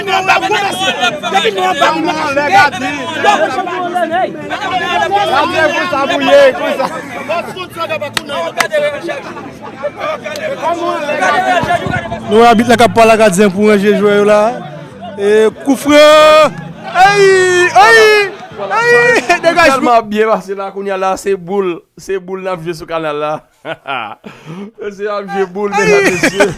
Depi nou anba, ou konn sa. Depi nou anba, ou konn sa. Gadyen konsa pou ye, konsa. Nou wè abit la k ap pale ak gadyen pou ranje jwè yo la. E koufran. Ay, ay, ay, degajman. Tèlman ap byen pase la, kounye a la, se boul, se boul n ap jwe sou kanal la. Mesye ap jwe boul, medam, mesye.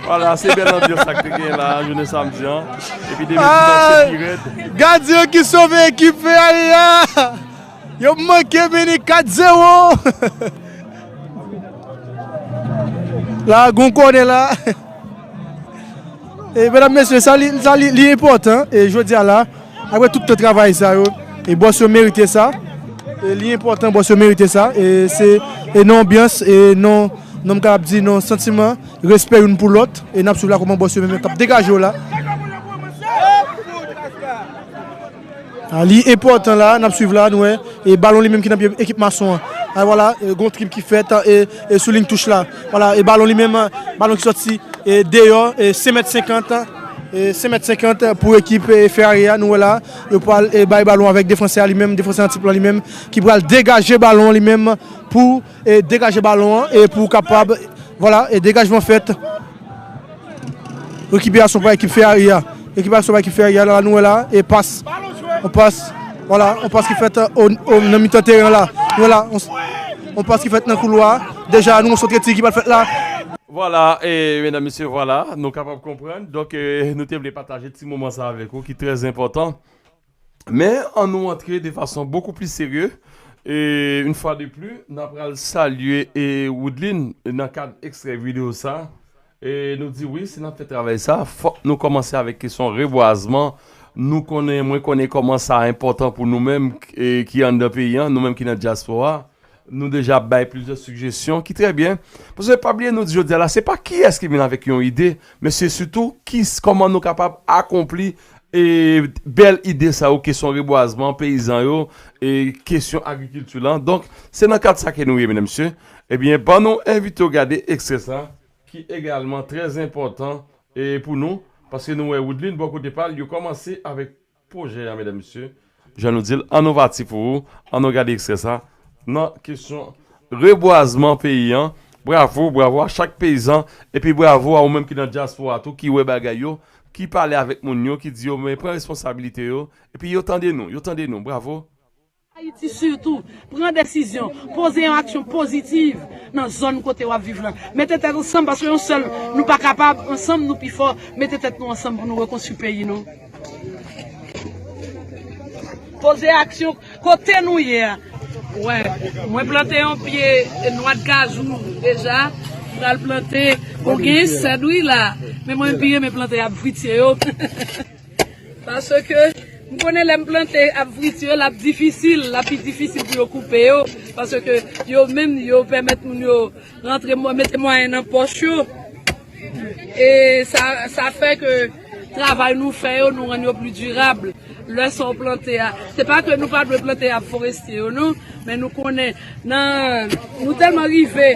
Vwala, se bèl anbyans sa k te genyen la, jounen samdi an. Epi demen dimanch, se pi rèd. Gadyen ki sove ekip Ferrari a. Yo manke mennen kat zewo. La, gon kònè la. E, medam, mesye, sa li, sa li, li enpòtan. E jodi a la, apre tout tan travay sa yo, e bòs yo merite sa. E li enpòtan, bòs yo merite sa. E se, e nan anbyans, e nan, nan m kapab di, nan santiman, respè youn pou lòt. E n ap swiv la kòman bòs yo menm k ap degaje yo la. Ah, li enpòtan la, n ap swiv la, nou wè. E balon li menm ki nan pye ekip Mason an. Ah, vwala, e, gon trip ki fèt, e, e sou liy touch la. Vwala, e balon li menm, balon ki sòti, e, deyò, e senk mèt senkant, e senk mèt senkant pou ekip, e, Ferrari a, nou wè la. Yo pral, e, bay balon avèk defansè a li menm, defansè an ti plan li menm, ki pral degaje balon li menm pou, e, degaje balon an, e pou kapab, vwala, e degajman fèt. Rekipirasyon pa ekip Ferrari a. Rekipirasyon pa ekip Ferrari a. La, nou wè la. E pas. On pas. Vwala. On pas ki fèt, o, o, nan mitan teren la. Nou wè la. On, on pas ki fèt nan koulwa. Deja, nou wè se yon ti ki pral fèt la. Vwala. E, medam, mesye, vwala. Nou kapab konprann. Donk, e, nou te vle pataje ti moman sa avèk ou ki trè enpòtan. Men, ann nou antre de fason bokou pli serye. E, yon fwa de pli, n ap pral salye e Woodline nan kad ekstrè videyo sa. E nou di wi, si n ap fè travay sa, fòk nou kòmanse avèk kesyon rebwazman. Nou konnen, mwen konnen kòman sa enpòtan pou nou menm e, ki anndan peyi a, nou menm ki nan dyaspora. Nou deja bay plizyè sijesyon ki trè byen. Paske pa bliye nou di jodi a la, se pa kiyès ki vin avèk yon ide, men se sitou ki, kòman nou kapab akonpli e, bèl ide sa yo, kesyon rebwazman peyizan yo, e kesyon agrikilti lan. Donk, se nan kad sa ke nou ye, medam, mesye. Ebyen, ban nou envite w gade ekstrè sa, ki egalman trè enpòtan e, pou nou, paske nou wè Woodline, bò kote pa l, yo kòmanse avèk pwojè a, medam, mesye. Jan nou di l, ann nou pati pou ou, ann nou gade ekstrè sa. Nan kesyon rebwazman peyi an, bravo, bravo a chak peyizan, epi bravo a ou menm ki nan dyaspora tou, ki wè bagay yo, ki pale avèk moun yo, ki di yo, men pran responsabilite yo, epi yo tande nou, yo tande nou, bravo. Ayiti sitou, pran desizyon, poze yon aksyon pozitiv nan zòn kote w ap viv lan. Mete tèt ansanm, paske yon sèl, nou pa kapab, ansanm nou pi fò, mete tèt nou ansanm pou nou rekonstwi peyi nou. Poze aksyon kote nou ye a. Wè, mwen plante yon pye nwadkajou deja. M pral plante, bon, gen sèd wi la. Men mwen pi renmen plante ap fritye yo. Paske m konnen lè m plante ap fritye yo, l ap difisil, l ap pi difisil pou yo koupe yo. Paske yo menm, yo pèmèt moun yo rantre, mete mwayen nan pòch yo. E sa, sa fè ke travay nou fè yo, nou rann yo pli dirab. Lè sa w plante a, se pa ke nou pa dwe plante ap forestye yo, non. Men nou konnen, nan, nou tèlman rive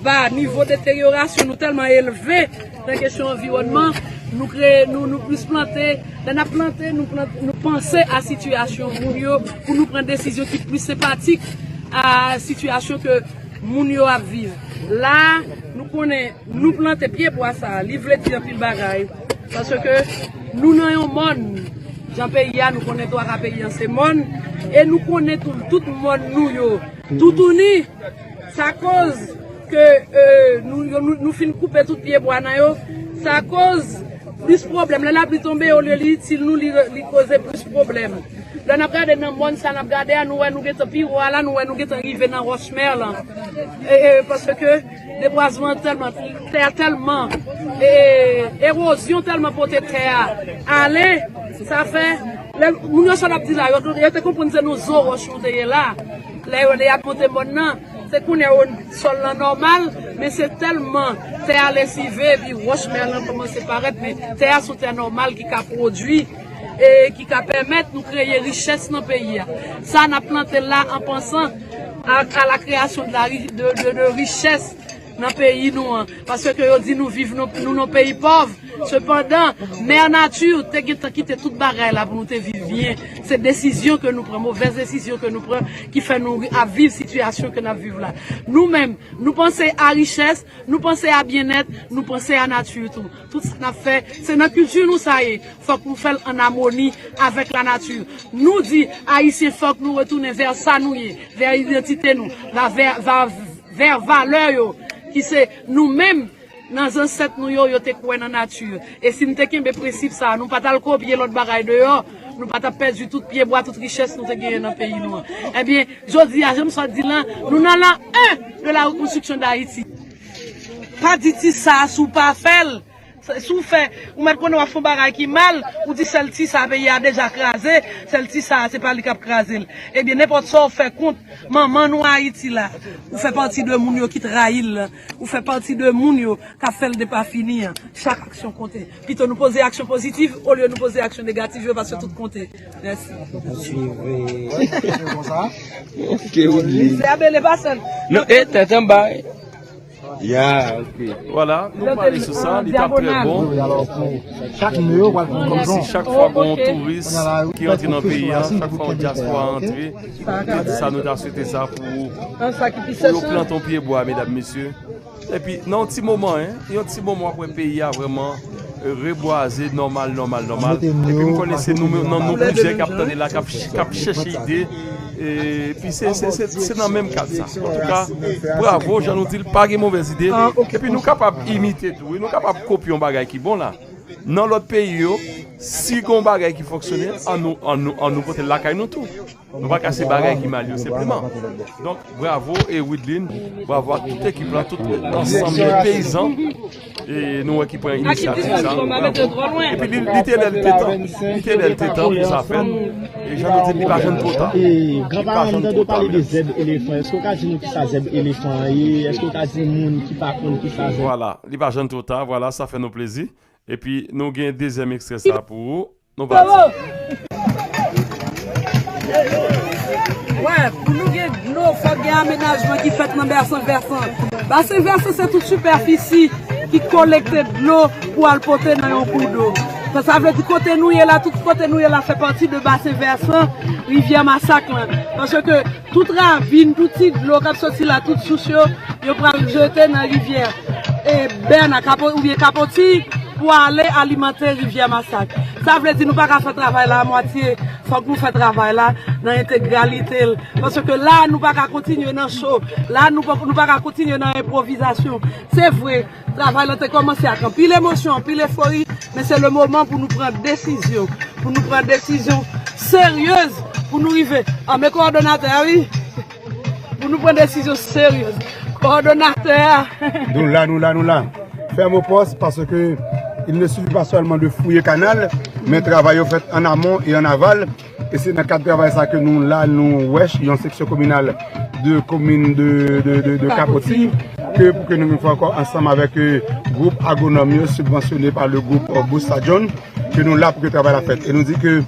ba, nivo deteryorasyon nou tèlman elve nan kesyon anviwònman, nou kreye, nou, nou plis plante. Lè n ap plante, nou plante, nou panse a sitiyasyon moun yo pou nou pran desizyon ki plis senpatik a sitiyasyon ke moun yo ap viv. La, nou konnen, nou plante pye bwa sa a, li vle di anpil bagay. Paske nou nan yon mòn, jan peyi a, nou konnen twa ka peyi an se mòn, e nou konnen tou, tout mòn nou yo, toutouni, sa koz ke, e, nou, yo, nou, nou fin koupe tout pye bwa nan yo, sa koz plis pwoblèm. Lè lapli tonbe, olye li itil nou, li, li koze plis pwoblèm. Lè n ap gade nan mòn sa n ap gade a, nou wè nou gentan pi wo a la, nou wè nou gentan rive nan Wòch Mèlan. E, e, paske debwazman tèlman, tè a tèlman, e, ewozyon tèlman pote tè a ale, sa fè, lè moun yo sa n ap di la, yo, yo te konprann se nan zo wòch nou te ye la. Lè yo, lè y ap monte mòn nan, se kounye a yo, sòl lan nòmal, men se tèlman tè a lesive, epi Wòch Mèlan kòmanse parèt, men tè a se yon tè nòmal ki ka pwodui, e ki ka pèmèt nou kreye richès nan peyi a. Sa n ap plante la an pansan a, a la création de la ri-, de, de, de richès nan peyi nou an. Paske yo di nou viv nou, nou nan peyi pòv. Sepandan, Mè Nati te gentan kite tout bagay la pou nou te viv byen. Se desizyon ke nou pran, movèz desizyon ke nou pran, ki fè nou ap viv sitiyasyon ke n ap viv la. Nou menm, nou panse a richès, nou panse a byennèt, nou panse a nati tou. Tout sa n ap fè, se nan kilti nou sa ye. Fòk nou fè l an amoni avèk lanati. Nou di, Ayisyen, fòk nou retounen vè sa nou ye, vè idantite nou, va vè, va vè valè yo, ki se nou menm, nan zansèt nou yo, yo te kwè nan nati. E si n te kenbe prensip sa a, nou pa t al kopye lòt bagay deyò, nou pa t ap pèdi tout pye bwa, tout richès nou te genyen nan peyi nou an. Ebyen, jodi a, jan m sot di lan, nou nan lan en de la rekonstriksyon d Ayiti. Pa di ti sa a si w pa fè l. Si w fè, ou mèt konnen w ap fè yon bagay ki mal, ou di sèl ti sa a peyi a deja kraze, sèl ti sa a se pa li k ap kraze l. Ebyen, nenpòt sa w fè kont manman nou Ayiti la, ou fè pati de moun yo ki trayi l lan, ou fè pati de moun yo k ap fè l depafini an. Chak aksyon konte. Pito nou poze aksyon pozitif olye nou poze aksyon negatif yo, paske tout konte. Mèsi. Mèsi. Se Abele pa sèl. Non, e tèt anba. Ya, ok. Vwala, nou pale sou sa, li t ap trè bon. Chak nimewo pral pran yon zòn. Si chak fwa gen yon touris ki antre nan peyi a, chak fwa yon dyaspora antre, nou te di sa, nou ta swete sa pou, pou yo plante yon pye bwa, medam, mesye. Epi, nan yon ti moman, en, yon ti moman, w ap wè peyi a vrèman, e, rebwaze nòmal, nòmal, nòmal. Epi m konnen se nou menm, nan nou plizyè k ap tande la, k ap, k ap chèche ide. E, epi se, se, se, se nan menm kad sa. Antouka, bravo, jan nou di l, pa gen movèz ide. Epi nou kapab imite tou, wi, nou kapab kopye yon bagay ki bon la. Nan lòt peyi yo, si gen yon bagay ki fonksyone, an nou, an nou, an nou pote l lakay nou tou. Nou pa ka se bagay ki mal yo senpleman. Donk, bravo e Widlin, bravo ak tout ekip la, tout ansanm de peyizan. E nou wè ki pran inisyativ sa. Epi li, li te lè l te tan. Li te lè l te tan pou sa fèt. E jan nou di, li pa janm twò ta. Li pa janm twò ta, medam. Zèb elefan, èske w ka di nou kisa zèb elefan an ye? Èske w ka di moun ki pa konn kisa zèb? Vwala, li pa janm twò ta, vwala, sa fè nou plezi. Epi nou gen dezyèm ekstrè sa pou ou. Nou pati. Wè, pou nou gen dlo, fòk gen amenajman ki fèt nan basen vèsan. Basen vèsan se tout sipèfisi ki kolekte dlo pou al pote nan yon kou do. Sa, sa vle di kote nou ye la, tout kote nou ye la fè pati de basen vèsan rivyè Masak lan. Paske tout ravin, tout ti dlo k ap soti la, tout sous yo, yo pral jete nan rivyè e Bèna, Kapo-, oubyen Kapoti, pou ale alimante rivyè Masak. Sa vle di nou pa ka fè travay la a mwatye, fòk nou fè travay la nan entegralite l. Paske la, nou pa ka kontinye nan cho. La, nou pa, nou pa ka kontinye nan enpwovizasyon. Se vre, travay la te kòmanse ak anpil emosyon, anpil efori, men se le moman pou nou pran desizyon, pou nou pran desizyon seryez, pou nou rive. Ah, men kowòdonatè a, wi. Pou nou pran desizyon seryez. Kowòdonatè a. Nou la, nou la, nou la. Fèm o pòs, paske il ne suffit pas seulement de fouye kanal, men travay yo fèt an amon e an aval. E se nan kad travay sa ke nou la, nou wèch, yon seksyon kominal de komin de, de, de, de Kapoti, ke pou ke nou vin fè ankò ansanm avèk, eh, gwoup agwonòm yo, sibvansyone pa le gwoup, eh, Busta John, ke nou la pou ke travay la fèt. E nou di ke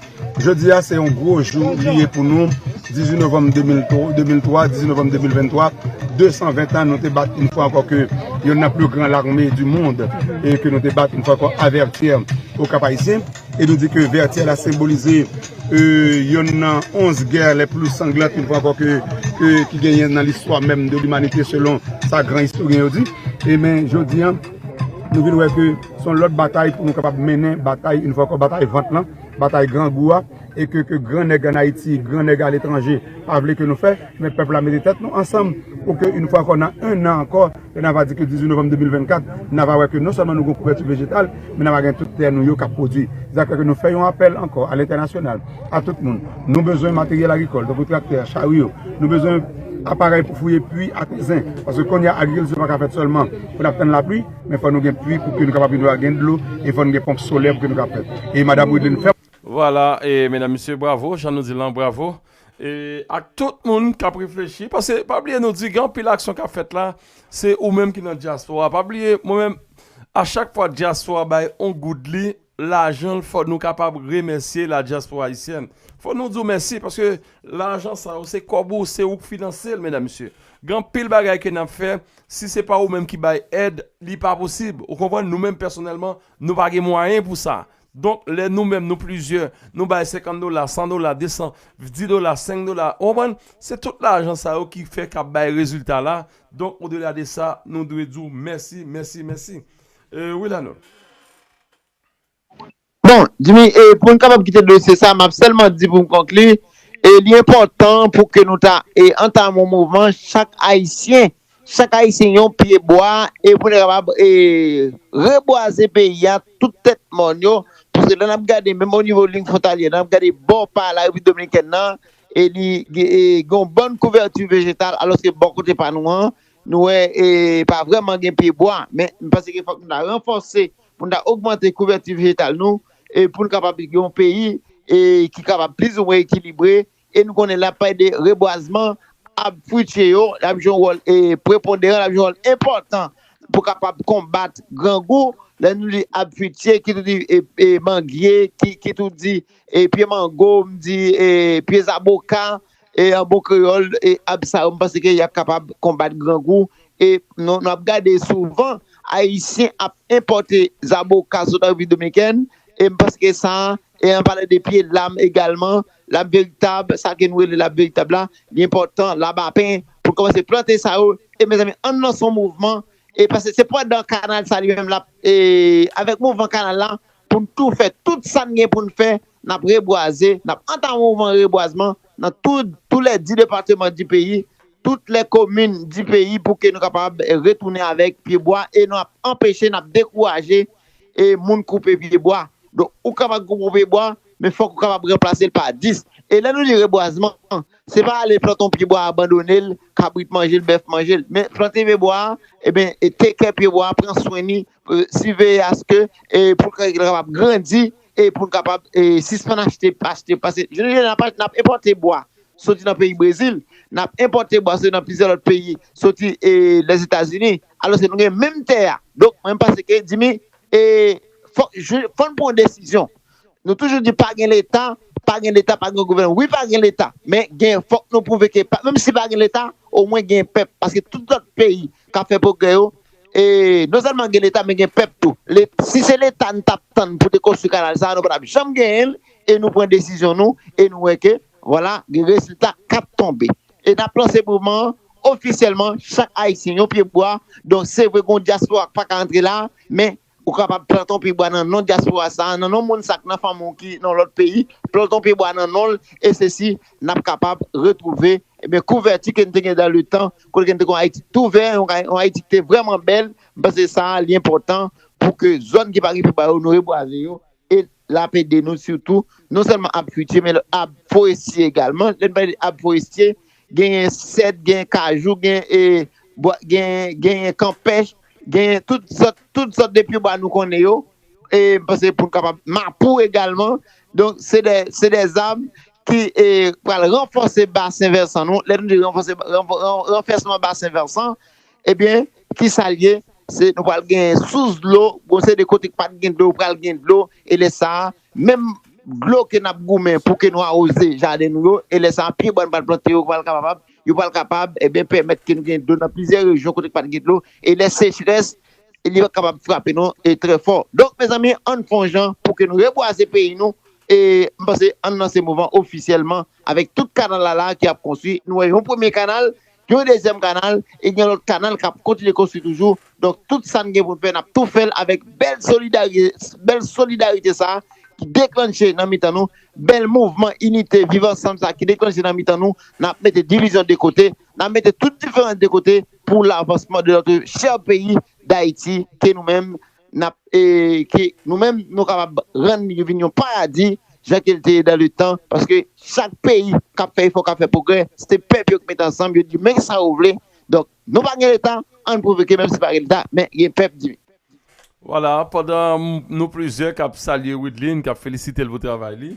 jodi a, se yon gwo jou li ye pou nou. Dizuit novanm de mil twa, de mil twa, dizuit novanm de mil venntwa, de san ven an nou te bat yon fwa ankò ke yonn nan pli gran lame di mond, e ke nou te bat yon fwa ankò à Vertières, o Cap Haïtien. E nou di ke Vertières la senbolize, eh, yonn nan onz guerres les plus sanglantes, yon fwa ankò ke, ke, ki genyen nan listwa menm de limanite selon sa gran istoryen yo di. E men jodi a, nou vin wè ke se yon lòt batay pou nou kapab mennen batay, yon fwa ankò, batay vant lan, batay grangou a, e ke, ke gran nèg ann Ayiti, gran nèg aletranje pa vle ke nou fè, men pèp la mete tèt nou ansanm pou ke yon fwa ankò, nan en an ankò, lè n a va di ke dizuit novanm de mil vennkat, n a va wè ke non sèlman nou gen kouvèti vejetal, men n a va gen tout tè nou yo k ap pwodui. Se sa k fè ke nou fè yon apèl ankò a lentènasyonal, a tout moun. Nou bezwen materyèl agrikòl, tankou traktè, charyo. Nou bezwen aparèy pou fouye pwi ak zen. Paske kounye a, agrikilti pa ka fèt sèlman pou n ap tann lapli, men fò nou gen pwi pou ke nou kapab gen dlo, e fò nou gen ponp solè pou ke nou kapab fèt. E madanm Wideline fè. Vwala, e medam, mesye, bravo, jan nou di lan, bravo. E ak tout moun k ap reflechi, paske pa bliye nou di gen anpil aksyon k ap fèt la, se ou menm ki nan dyaspora. Pa bliye, mwen menm, a chak fwa dyaspora bay on goud li, lajan l, fò nou kapab remèsye la diaspora haïtienne. Fò nou di w mèsi, paske lajan sa yo, se kòb ou, se ou k finanse l, medam, mesye. Gen anpil bagay ke n ap fè, si se pa ou menm ki bay èd, li pa posib. Ou konprann? Nou menm pèsonèlman, nou pa gen mwayen pou sa. Donk, lè nou menm, nou plizyè, nou bay senkant dola, san dola, de san, dis dola, senk dola, ou konprann? Se tout lajan sa yo ki fè k ap bay rezilta la. Donk, odela de sa, nou dwe di w mèsi, mèsi, mèsi. E, wi, Lanol. Bon, Jimmy, e, pou n kapab kite dosye sa, m ap sèlman di pou m konkli, e, li enpòtan pou ke nou ta, e, antame yon mouvman, chak Ayisyen, chak Ayisyen yon pye bwa, e pou n kapab, e, rebwaze peyi a, tout tèt mòn yo, paske lè n ap gade, menm o nivo liy fwontalyè, lè n ap gade bò pa la Repiblik Dominikèn nan, e li, e, gen yon bòn kouvèti vejetal, alòske bò kote pa nou an, nou wè, e, pa vrèman gen pye bwa, men m panse ke fòk nou ta ranfòse pou n ta ogmante kouvèti vejetal nou, e pou n kapab gen yon peyi, e, ki kapab plizoumwen ekilibre, e nou konnen l ap pale de rebwazman, ab fritye yo, l ap jwe yon wòl, e, preponderan, l ap jwe yon wòl enpòtan pou kapab konbat grangou, lè nou di ab fritye, ki tou di, e, e, mangye, ki, ki tou di, e, pye mango, m di, e, pye zaboka, e, an bon kreyòl, e, ab sa yo, m panse ke y ap kapab konbat grangou. E nou, nou ap gade souvan, Ayisyen ap enpòte zaboka sot Repiblik Dominikèn, e m panse ke sa, e an palan de pye lam egalman, lam veritab, sa ke nou rele lam veritab la, li enpòtan, labapen, pou kòmanse plante sa yo. E mezanmi, ann lanse yon mouvman, e paske se pandan kanal sa li menm l ap, e avèk mouvman kanal la, pou n tou fè tout sa n gen pou n fè, n ap rebwaze, n ap antame mouvman rebwazman nan tout, tous les dix départements du pays, toutes les communes du pays, pou ke nou kapab retounen avèk pye bwa e nou ap anpeche, n ap dekouraje, e moun koupe pye bwa. Donk, ou kapab koupe yon pye bwa, men fòk ou kapab ranplase l pa dis. E lè nou di rebwazman, se pa ale plante yon pye bwa, abandone l, kabrit manje l, bèf manje l. Men plante pye bwa, e ben, e take care pye bwa, pran swen li, e, siveye aske, e, pou l ka- kapab grandi, e pou l kapab, e, sispann achte, achte, paske, je n ap, n ap enpòte bwa soti nan peyi Brezil, n ap enpòte bwa soti nan plizyè lòt peyi, soti, e, Lèzetazini, alòske nou gen menm tè a. Donk, mwen, m panse ke, Dimi, e, fò, fò n pran desizyon. Nou toujou di pa gen Leta, pa gen Leta, pa gen gouvènman. Wi, pa gen Leta, men gen, fòk nou pwouve ke, pa- menm si pa gen Leta, omwen gen pèp. Paske tout lòt peyi k ap fè pwogrè yo, e non sèlman gen Leta, men gen pèp tou. Le- si se Leta n t ap tann pou te konstwi kanal sa a, nou pa t ap janm genyen l, e nou pran desizyon nou, e nou wè ke, vwala, gen rezilta k ap tonbe. E n ap lanse mouvman an ofisyèlman, chak Ayisyen, yon pye bwa. Donk, se vre, gen yon dyaspora k pa ka antre la, men ou kapab plante yon pye bwa nan non dyaspora sa a, nan non moun sa k nan fanmi w ki nan lòt peyi, plante yon pye bwa nan non l, e sesi, n ap kapab retwouve, ebyen, kouvèti ke n te gen dan le tan, kote ke n te gen yon Ayiti tou vè, yon, yon Ayiti ki te vrèman bèl. M panse sa a, li enpòtan pou ke zòn ki pa gen pye bwa yo, nou rebwaze yo, e l ap ede nou sitou, non sèlman Ab Future, men Ab Forestier egalman. Lè n pale de Ab Forestier, genyen sèd, genyen kajou, genyen, e, bwa- genyen, genyen kanpèch, genyen tout sòt, tout sòt de pye bwa nou konnen yo. E, m panse pou n kapab mapou egalman. Donk, se de, se de zab ki, e, pral ranfòse basen vèsan nou. Lè nou di ranfòse, ranfò- ran- ranfòsman basen vèsan, ebyen, ki sa l ye? Se nou pral gen sous dlo, bon, se de kote k pa t gen dlo, pral gen dlo, e lè sa a, menm dlo ke n ap goumen pou ke nou awoze jaden nou yo, e lè sa a, pye bwa n pral plante yo pral kapab, yo pral kapab, ebyen, pèmèt ke nou gen dlo nan plizyè rejyon kote k pa t gen dlo, e lè sechrès, li pral kapab frape nou, e trè fò. Donk, mezanmi, ann fè yon jan pou ke nou rebwaze peyi nou, e m panse ann lanse mouvman ofisyèlman avèk tout kanal la la ki ap konstwi. Nou wè yon premye kanal, yon dezyèm kanal, e gen lòt kanal k ap kontinye konstwi toujou. Donk, tout sa n gen pou n fè, n ap tou fè l avèk bèl solidarite, bèl solidarite sa a ki deklanche nan mitan nou, bèl mouvman inite, viv ansanm sa a ki deklanche nan mitan nou. N ap mete divizyon de kote, n ap mete tout diferans de kote pou lavansman de notre cher pays d'Haïti, ke nou menm, n ap, e, ke nou menm, nou kapab rann li vin yon paradi, jan ke l te ye dan le tan, paske chak peyi k ap fè efò, k ap fè pwogrè, se te pèp yo ki mete ansanm, yo di, men sa yo vle. Donk, nou pa gen Leta, ann pwouve ke menm si pa gen Leta, men gen pèp, Dimi. Vwala, pandan m- nou plizyè k ap salye Widlin, k ap felisite l pou travay li,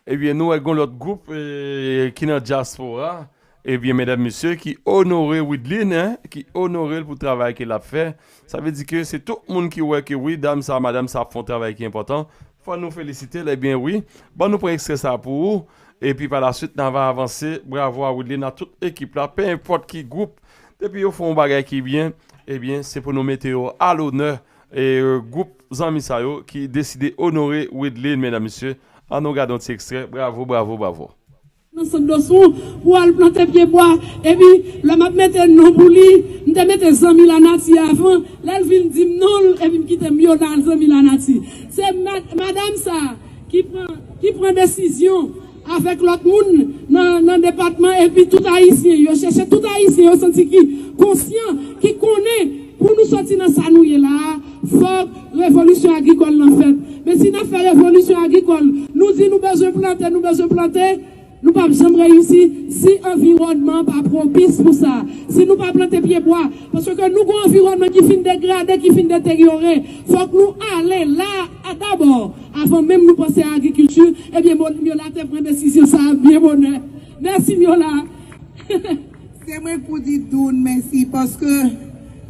ebyen, nou wè gen yon lòt gwoup, e, ki nan dyaspora, ebyen, medam, mesye, ki onore Widlin, en, ki onore l pou travay ke l ap fè. Sa vle di ke se tout moun ki wè ke wi, dam sa, madanm sa ap fè yon travay ki enpòtan. Fò nou felisite l, ebyen wi. Ban nou pran ekstrè sa pou ou. Epi pa la swit, n a va avanse. Bravo a Widlin, a tout ekip la, pe enpòt ki gwoup. Depi yo fè yon bagay ki byen, ebyen, se pou nou mete yo a lonè. E gwoup zanmi sa yo ki deside onore Widlin, medam, mesye. An nou gade yon ti ekstrè. Bravo, bravo, bravo. Nan sant Doswon pou al plante pye bwa. Epi, lè m ap mete non pou li, m te mete zanmi lanati avan. Lè l vin di m non l, epi m kite m yo nan zanmi lanati. Se ma- madanm sa ki pran, ki pran desizyon avèk lòt moun nan, nan depatman, epi tout Ayisyen, yo chèche tout Ayisyen, yo santi ki konsyan, ki konnen pou nou sòti nan sa nou ye la a, fòk revolisyon agrikòl lan fèt. Men si n ap fè revolisyon agrikòl, nou di nou bezwen plante, nou bezwen plante, nou p ap janm reyisi si anviwònman pa pwopis pou sa. Si nou pa plante pye bwa, paske nou gon anviwònman ki fin degrade, ki fin deteryore. Fòk nou ale la a dabò, avan menm nou panse a agrikilti. Ebyen, Mo- Myola te pran desizyon sa a byen bonè. Mèsi, Myola. Se mwen k pou di Doun mèsi, paske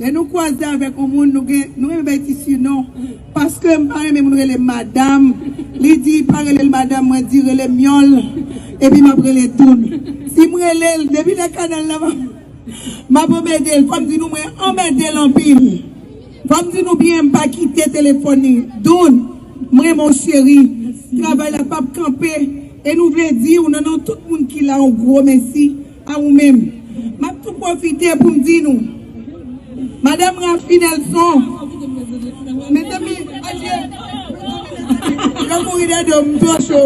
lè nou kwaze avèk yon moun, nou gen, nou renmen bay ti sinon. Paske m pa renmen moun rele m madanm. Li di pa rele l madanm, mwen di rele m Myòl. Epi m ap rele Doun. Si m rele l, depi lè kanal la, m ap, m ap anmède l. Fò m di nou, mwen anmède l anpil. Fò m di nou byen, m pa kite telefòn li. Doun, m renmen w cheri. Travay la p ap kanpe. E nou vle di w nan non tout moun ki la, yon gwo mèsi a ou menm. M ap tou pwofite pou m di nou, Madanm Rafi Nelson, mezanmi, adye, yo kouri dèyè do m, m twò cho.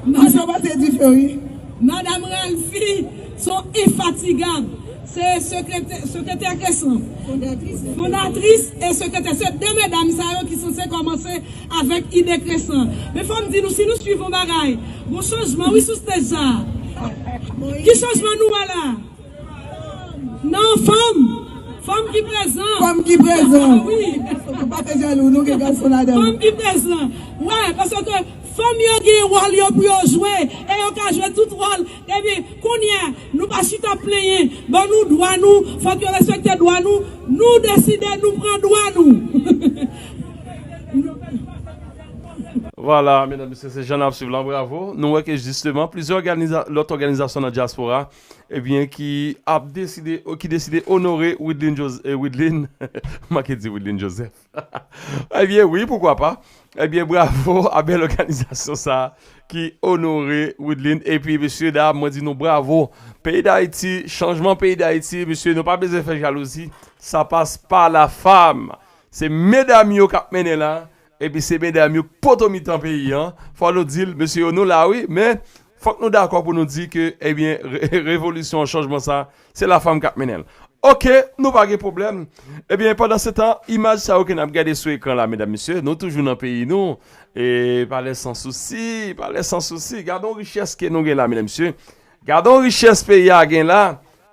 Mache w pase dife, wi. Madanm Ralfi, se yon enfatigab. Se sekretè, sekretè Kresan. Fondatris e sekretè. Se de medam sa yo ki sanse kòmanse avèk ide Kresan. Men fò m di nou, si nou swiv yon bagay, gon chanjman, wi, sou stage sa. Ki chanjman nou wè la? Non, fanm. Fanm ki prezan. Fanm ki prezan. Wi. Ou pa fè jalou, nou gen gason ladan. Fanm ki prezan. Wè, paske fanm yo gen wòl yo pou yo jwe, e yo ka jwe tout wòl. Ebyen, kounye a, nou pa chita ap plenyen. Ban nou dwa nou, fòk yo respekte dwa nou. Nou deside, nou pran dwa nou. Vwala, medam, mesye, se jan n ap swiv lan, bravo. Nou wè ke jisteman, plizyè òganiza, lòt òganizasyon nan dyaspora, ebyen, ki ap deside, ki deside onore Widlin Joseph, Widlin, m manke di Widlin Joseph. Ebyen, wi, poukwa pa. Ebyen, bravo a bèl òganizasyon sa a ki onore Widlin. Epi, mesye, dam, mwen di nou bravo. Peyi Dayiti, chanjman peyi Dayiti, mesye, nou pa bezwen fè jalouzi. Ça passe par la femme. Se medam yo k ap mennen la. Epi se medam yo k poto mitan peyi an. Fò nou di l, mesye yo, nou la wi, men fòk nou dakò pou nou di ke, ebyen, re- revolisyon an, chanjman sa, se lafanm k ap mennen l. Oke, nou pa gen pwoblèm. Ebyen, pandansetan, imaj sa yo ke n ap gade sou ekran la, medam, mesye, nou toujou nan peyi nou. E Palè San Sousi, Palè San Sousi. Gade yon richès ke nou gen la, medam, mesye. Gade yon richès peyi a gen la.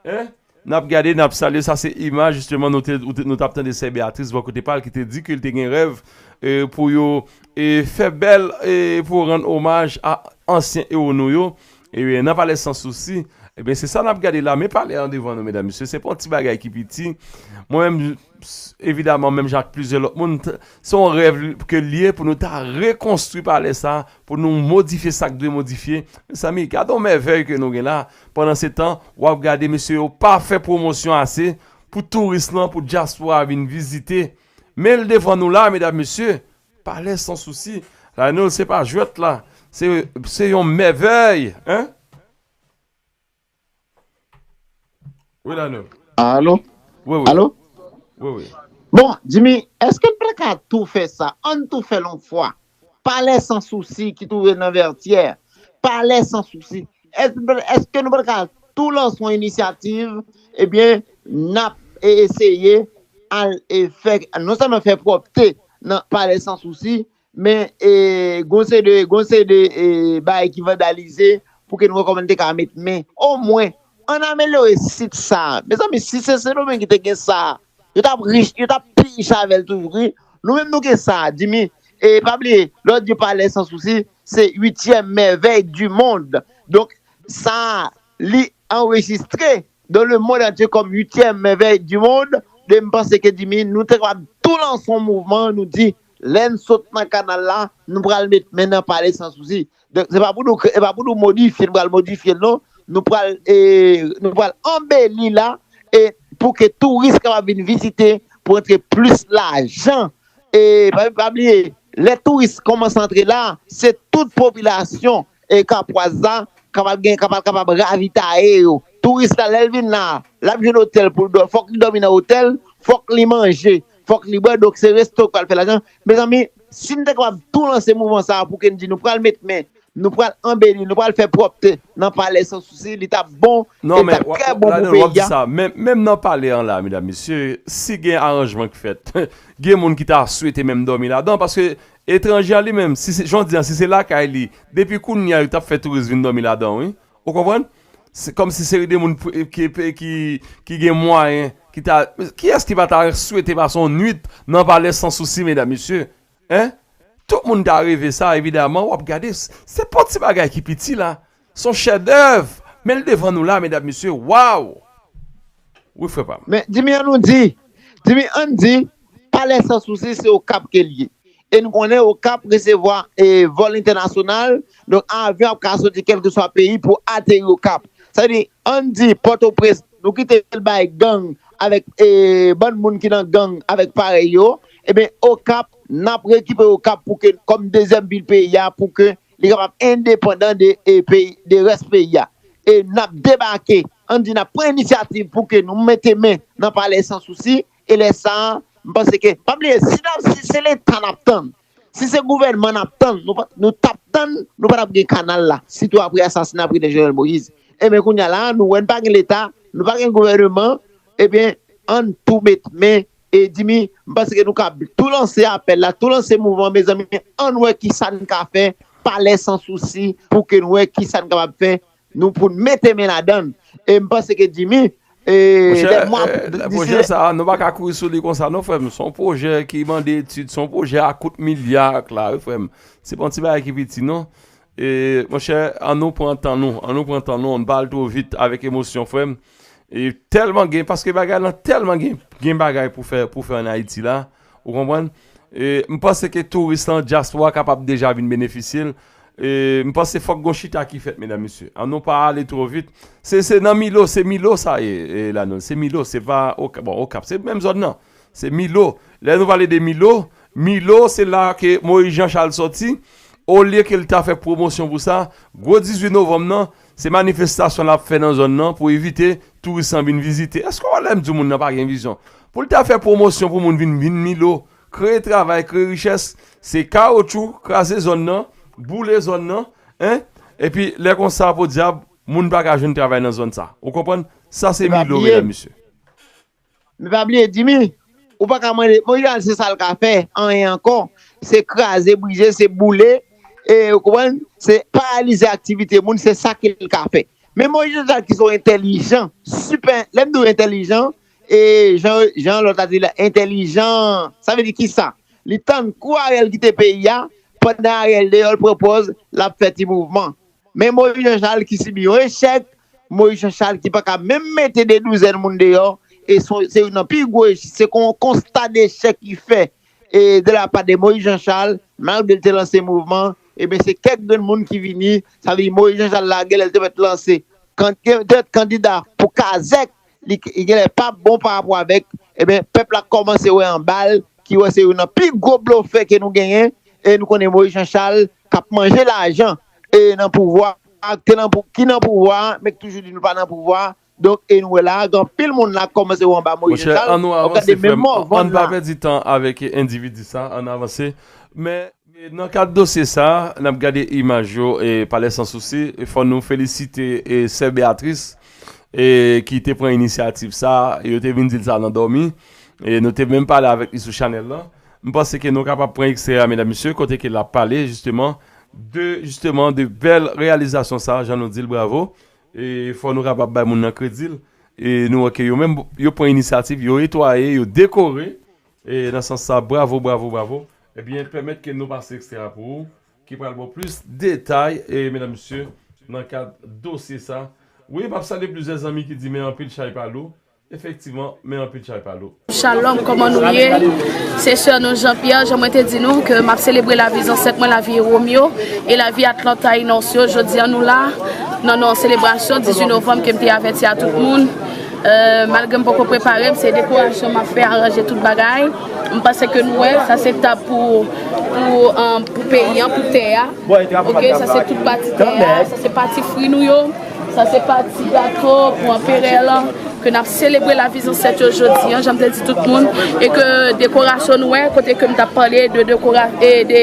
Hein? N ap gade, n ap salye. Sa se imaj, jisteman, nou te, nou te, nou t ap tande sè Beatrice bò kote pa l ki te di ke l te gen rèv e, pou yo e, fè bèl e, pou rann omaj a ansyen ewo nou yo. E, nan Palè San Sousi, ebyen, se sa n ap gade la. Men palè an devan nou, medam, mesye, se pa yon ti bagay ki piti. Mwen menm, evidaman, menm jan ak plizyè lòt moun, t- se yon rèv ke l ye pou nou ta rekonstwi palè sa, pou nou modifye sa k dwe modifye. Mezanmi, gade yon mèvèy ke nou gen la. Pandansetan, w ap gade mesye yo pa fè pwomosyon ase pou touris lan, pou dyaspora a vin vizite. Men l devan nou la, medam, mesye, Palè San Sousi. Lanel, se pa jwèt la. Se, se yon mèvèy, hein? Wi, Lanel. Alo? Wi, wi. Alo? Wi, wi. Bon, Jimmy, èske n pa ka tou fè sa? Ann tou fè l yon fwa. Palè San Sousi ki twouve nan Vètyè. Palè San Sousi. Èske, èske nou pa ka tou lanse yon inisyativ, ebyen, n ap e, eseye al e, fè, non sèlman fè pwòpte nan Palè San Sousi, men e, gon seri de, gon seri de e, bagay ki vandalize pou ke nou wè kòman n te ka met men. Omwen, ann amelyore sit sa a. Mezanmi, si se Sendomeng ki te gen sa a, yo t ap rich, yo t ap pi rich avè l toujou, wi. Nou menm nou gen sa a, Jimmy. E pa bliye, lè w di Palè San Sousi, se uityèm mèvèy di mond. Donk, sa a, li anrejistre dans le monde entier comme huitième merveille du monde. E m panse ke Jimmy, nou te kapab tou lanse yon mouvman, nou di, lè n sot nan kanal la, nou pral met men nan Palè San Sousi. Donk, se pa pou nou, se pa pou nou modifye, nou pral modifye l non. Nou pral, e, nou pral anbeli la e pou ke touris kapab vin vizite, pou antre plis lajan. E pa, pa bliye, lè touris kòmanse antre la, se tout popilasyon e kapwaz la kapab gen, kapab, kapab ravitaye yo. Touris la, lè l vin la, l ap jwenn otèl pou l dòmi, fòk li dòmi nan otèl, fòk li manje, fòk li bwè, donk se resto k pral fè lajan. Mezanmi, si n te kapab tou lanse mouvman sa a pou ke n di nou pral met men, nou pral anbeli, nou pral fè pwòpte nan Palè San Sousi, li t ap bon, Non, e t men, ap w- trè w- bon pou Lanel, w ap peyi di a. Sa. Menm, menm nan palè an la, medam, mesye, si gen aranjman k fèt, gen moun ki ta swete menm dòmi ladan, paske etranje a li menm, si se, jan w di an, si se lakay li, depi kounye a, yo t ap fè touris vin dòmi ladan, wi. Ou konprann? Se kòmsi seri de moun pou- ki, ki, ki gen mwayen, ki ta, kiyès ki pa ta swete pase yon nwit nan Palè San Sousi, medam, mesye? Hein? Tout moun ta reve sa, evidaman, w ap gade, s- se pa yon ti bagay ki piti la. Se yon chèdèv. Men l devan nou la, medam, mesye, waw! Wi, frè pa m. Men, Jimmy, ann nou di, Jimmy, ann di, Palè San Sousi, se Okap ke l ye. E nou konnen Okap resevwa e, vòl entènasyonal, donk avyon ap ka soti kèlkeswa peyi pou ateri Okap. Sa vle di, ann di, Pòtoprens, nou kite l bay gang avèk e, bann moun ki nan gang avèk parèy yo, ebyen, Okap, n ap rekipere Okap pou ke, kòm dezyèm vil peyi a, pou ke li kapab endepandan de e, peyi, de rès peyi a. E n ap debake, ann di n ap pran inisyativ pou ke nou mete men nan Palè San Sousi, e lè sa a, m panse ke, pa bliye, si n ap, si se Leta n ap tann, si se gouvènman n ap tann, nou pa, nou t ap tann, nou pa t ap gen kanal la, sitou apre asasina prezidan Jovenel Moïse. Enben, kounye a la, nou wè n pa gen Leta, Nou pa gen gouvèneman, ebyen, ann tou met men. E Jimmy, m panse ke nou ka tou lanse apèl la, tou lanse mouvman, mezanmi, ann wè ki sa n ka fè, Palè San Souci, pou ke n wè ki sa n kapab fè, nou pou n mete men ladan l. E m panse ke Jimmy, e, Monchè, pwojè sa a, nou pa ka kouri sou li konsa non, frè m. Se yon pwojè ki mande etid, se yon pwojè a kout milya k la, wi, frè m. Se pa yon ti bagay ki piti non. E, monchè, ann nou pran tan nou, ann nou pran tan nou, ann pa al twò vit avèk emosyon, frè m. E tèlman gen, paske bagay lan tèlman gen, gen bagay pou fè, pou fè ann Ayiti la, ou konprann? E, m panse ke touris lan, dyaspora kapab deja vin benefisye l. E, m panse fòk gon chita ki fèt, medam, mesye. Ann nou pa ale twò vit. Se, se nan Milo, se Milo sa ye, e, la non. Se Milo, se pa Okap, bon, Okap, se menm zòn nan. Se Milo. Lè nou pale de Milo, Milo, se la ke Moyiz Janchal sòti. Olye ke l ta fè pwomosyon pou sa, gwo dizuit novanm nan, se manifestasyon l ap fè nan zòn nan pou evite touris lan vin vizite. Èske w wè lè m di w moun nan pa gen vizyon? Pou l ta fè pwomosyon pou moun vin, vin Milo, kreye travay, kreye richès, se kawotchou, kraze zòn nan, boule zòn nan, en? Epi lè konsa, podyab, moun pa ka jwenn travay nan zòn sa. Ou konprann? Sa se Milo, medam, mesye. Men pa bliye, Jimmy, ou pa ka mande, Moyiz Janchal se sa l ka fè, anyen ankò. Se kraze, brize, se boule, e, ou konprann? Se paralize aktivite moun, se sa ke l ka fè. Men Moyiz Janchal ki se yon entèlijan, sipè, lè m di w entèlijan, e jan, jan lòt la di la, entèlijan, sa vle di kisa? Li tann kou Ariel kite peyi a, pandan Ariel deyò, l pran pòz, l ap fè ti mouvman. Men Moyiz Janchal ki sibi yon echèk, Moyiz Janchal ki pa ka menm mete de douzèn moun deyò, e se youn nan pi gwo echèk, se yon konsta dechèk ki fè e de la pa de Moyiz Janchal, malgre l te lanse mouvman, ebyen se kèk grenn moun ki vini, sa vle di Moyiz Janchal la genlè l te mèt lanse, kan, te mèt kandida pou kazèk, li, li genlè p ap bon pa rapò avèk, ebyen pèp la kòmanse wè anba l, ki wè se youn nan pi gwo blofè ke nou genyen, e nou konnen Moyiz Janchal k ap manje lajan e nan pouvwa, ki nan pou, ki nan pouvwa a, men k toujou di nou pa nan pouvwa a. Donk, e nou wè la, gen anpil moun la k kòmanse wè anba Moyiz Janchal, w ap gade menm mòvan la. Ann pa pèdi tan avèk endividi sa, ann avanse. Men, nan kad dosye sa, n ap gade imaj yo, e Palè San Souci, e fò nou felisite, e sè Beatrice, e ki te pran inisyativ sa, e yo te vin di l sa nan dòmi, e nou te menm pale avèk li sou chanèl lan. M panse ke nou kapab pran ekstrè a, medam, mesye, kote ke l ap pale, jisteman, de, jisteman, de bèl reyalizasyon sa, jan nou di l bravo. E fò nou kapab bay moun nan kredi l. E nou wè ke yo menm, yo pran inisyativ, yo netwaye, yo dekore. E nan sans sa, bravo, bravo, bravo. Ebyen, pèmèt ke nou pase ekstrè a pou ou, ki pral ba w plis detay, e medam, mesye, nan kad dosye sa. Wi, m ap salye plizyè zanmi ki di men anpil chay pa lou. Efektivman, men anpil chay pa lou. Shalom, kòman nou ye? Se sè nou Jean Pierre, jan mwen te di nou ke m ap selebre lavi zansèt mwen, lavi ewo m yo, e lavi Atlanta Inòs yo. Jodi a nou la nan yon selebrasyon dizuit novanm ke m te avèti a tout moun. Euh, malgre m poko prepare m, se dekorasyon m ap fè, aranje tout bagay. M panse ke nou wè, sa se tab pou, pou, euh, pou peyi an, pou tè a. Ok, sa se tout pati tè a, sa se pati fri nou yo. Sa se pati gato pou anperè lan, ke n ap selebre lavi zansèt yo jodi an, jan m te di tout moun, e ke dekorasyon nou wè, kote ke m t ap pale de dekora, e de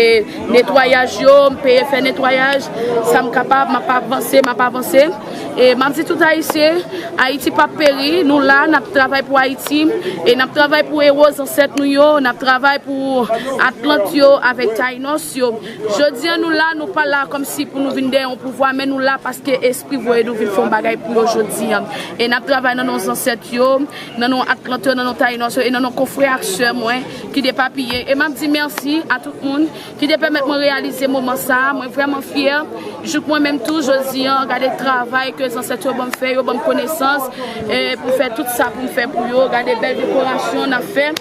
netwayaj yo, m peye fè netwayaj, sa m kapab, m ap avanse, m ap avanse. E m ap di tout Ayisyen, Ayiti p ap peri, nou la, n ap travay pou Ayiti, e n ap travay pou ewo zansèt nou yo, n ap travay pou Atlant yo avèk Tayinos yo. Jodi an nou la, nou pa la kòmsi pou nou vin dèyè yon pouvwa, men nou la paske espri voye nou vin fè yon bagay pou yo jodi an. E n ap travay nan non zansèt yo, nan non Atlant yo, nan non Tayinos yo, e nan non konfrè ak sè mwen ki depapiye. E m ap di mèsi a tout moun ki te pèmèt mwen reyalize moman sa a. Mwen vrèman fyè. Jouk mwen menm tou, jodi an, gade travay ke zansèt yo ban m fè, yo ban m konesans, e pou fè tout sa pou m fè pou yo. Gade bèl dekorasyon n ap fè.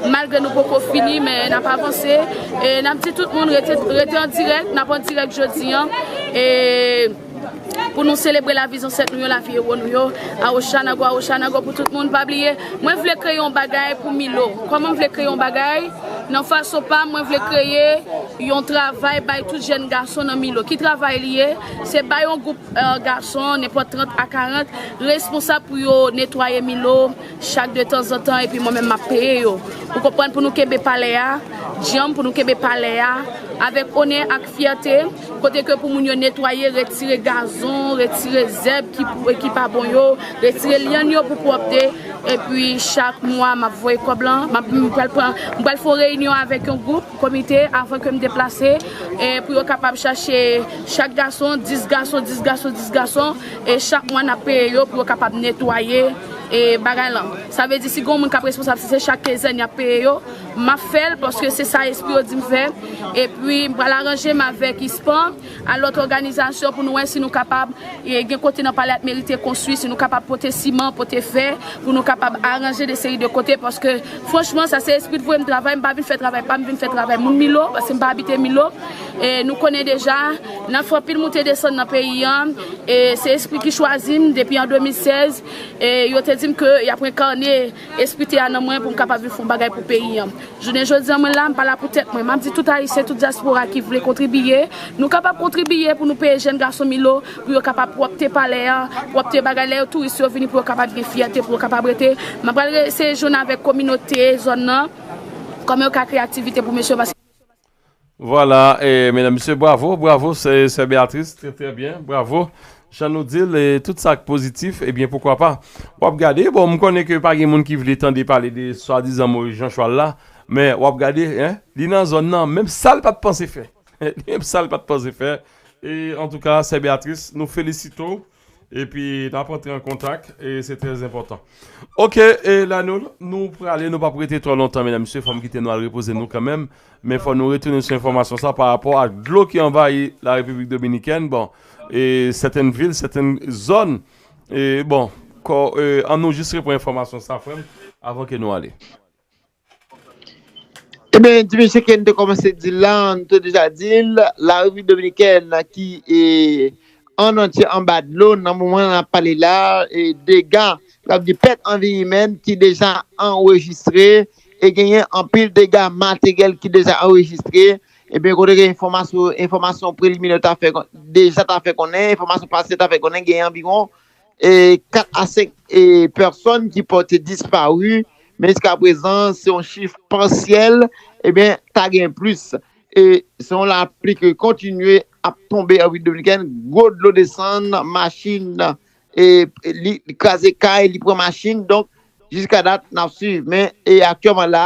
Malgre nou poko fini, men n ap avanse. E n ap di tout moun rete, rete an dirèk, n ap an dirèk jodi an. E pou nou selebre lavi zansèt nou yo, lavi ewo nou yo. Awochanago, awochanago pou tout moun. Pa bliye, mwen vle kreye yon bagay pou Milo. Kòman m vle kreye yon bagay? Nan fason pa m, mwen vle kreye yon travay bay tout jèn gason nan Milo. Ki travay li ye? Se bay yon gwoup, euh, gason, nenpòt trant a karant, responsab pou yo netwaye Milo chak detanzantan, epi mwen menm m ap peye yo. Ou konprann, pou nou kenbe palè a, djanm pou nou kenbe palè a avèk onè ak fyète, kote ke pou moun yo netwaye, retire gazon, retire zèb ki, ki pa bon yo, retire lyann yo pou pwòpte. Epi chak mwa, m ap voye kòb lan, m ap, m pral pran, m pral fè yon reyinyon avèk yon gwoup, komite, avan ke m deplase, e pou yo kapab chache chak gason, dis gason, dis gason, dis gason, e chak mwa n ap peye yo pou yo kapab netwaye e bagay lan. Sa vle di si gen yon moun k ap responsab, si se chak kenzen y ap peye yo, m ap fè l paske se sa espri yo di m fè. Epi m pral aranje m avèk ispan, a lòt òganizasyon pou nou wè si nou kapab e gen kote nan palè a t merite konstwi, si nou kapab pote siman, pote fè, pou nou kapab aranje de seri de kote, paske franchman, sa se espri k voye m travay, m pa vin fè travay pa m, m vin fè travay moun Milo, paske m pa abite Milo. E nou konnen deja, n ap fè anpil moute desann nan peyi an, e se espri ki chwazi m depi an de mil sèz, e yo te di m ke y ap renkane espri te a nan mwen pou m kapab vin fè yon bagay pou peyi an. Jounen jodi an, mwen la, m pa la pou tèt mwen. M ap di tout Ayisyen, tout dyaspora ki vle kontribiye, nou kapab kontribiye pou nou peye jèn gason Milo, pou yo kapab pwòpte palè a, pwòpte bagay, lè yo touris yo vini, pou yo kapab gen fyète, pou yo kapab rete. M ap pral eseye jwenn avèk kominote zòn nan, kòman yo ka kreye aktivite pou mesye yo, paske Vwala, e, medam, mesye, bravo, bravo, sè, sè Beatrice, trè, trè byen, bravo. Jan nou di l, e, tout sa k pozitif, ebyen, poukwa pa. W ap gade, bon, m konnen ke pa gen moun ki vle tande pale de swadizan Moyiz Jan Chwal la, men w ap gade, en, li nan zòn nan, menm sa l pa t panse fè. Menm sa l pa t panse fè. E, antouka, sè Beatrice, nou felisite w. Epi, n ap antre an kontak, e se trè enpòtan. Oke, e la nou, nou prale, nou p ap rete twò lontan, medam, mesye, fò m kite nou al repoze nou kanmenm. Men fò nou retounen sou enfòmasyon sa pa rapò ak dlo ki anvayi la Repiblik Dominikèn. Bon, e sètèn vil, sètèn zòn. E bon, kò, e, an nou jis repran enfòmasyon sa, frè m, avan ke nou ale. Ebyen, di mesye ke n te kòmanse di l la, n te deja di l, la Repiblik Dominikèn ki e, an antye anba dlo, nan moman n ap pale la, e dega, sa vle di pèt an vi imèn ki deja anrejistre, e genyen anpil dega materyèl ki deja anrejistre. Ebyen, kote ke enfòmasyon, enfòmasyon preliminè ta fè, deja ta fè konnen, enfòmasyon pase ta fè konnen, genyen anviwon e kat a senk e pèsòn ki pòte dispari, men jiska prezan, se yon chif pasyèl, ebyen, ta gen plis. E se yon lapli ki kontinye ap tonbe an Repiblik Dominikèn, gwo dlo desann, machin, e li, li kraze kay, li pran machin, donk, jiska dat, n ap swiv. Men, e aktyèlman la,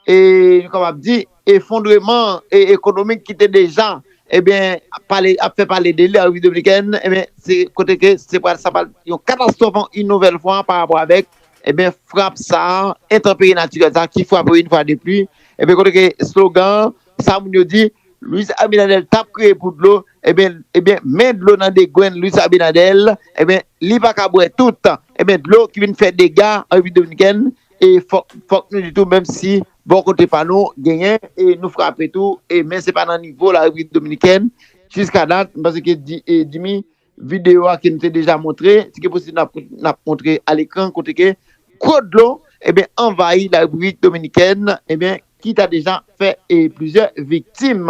e nou kapab di, efondreman e ekonomik ki te deja, ebyen, pale, ap fè pale de li an Repiblik Dominikèn, ebyen, se kote ke se pral, sa pral yon katastwòf yon nouvèl fwa pa rapò avèk, ebyen, frap sa, entanperi natirèl sa ki frape yon fwa de pli, ebyen, kote ke slogan, sa moun yo di, Luis Abinader t ap kriye pou dlo, ebyen, ebyen, men dlo nan de grenn Luis Abinader, ebyen, li pa ka bwè tout, ebyen, dlo ki vin fè dega an Repiblik Dominikèn, e fòk, fòk nou di tou, menm si bò kote pa nou, genyen, e nou frape tou, e men se pa nan nivo la Repiblik Dominikèn, jiska dat, m panse ke di, e, Dimi, videyo a ke nou te deja montre, si ke posib n ap, n ap montre a lekran, kote ke gwo dlo, ebyen, anvayi la Repiblik Dominikèn, ebyen, ki ta deja fè, e, plizyè viktim.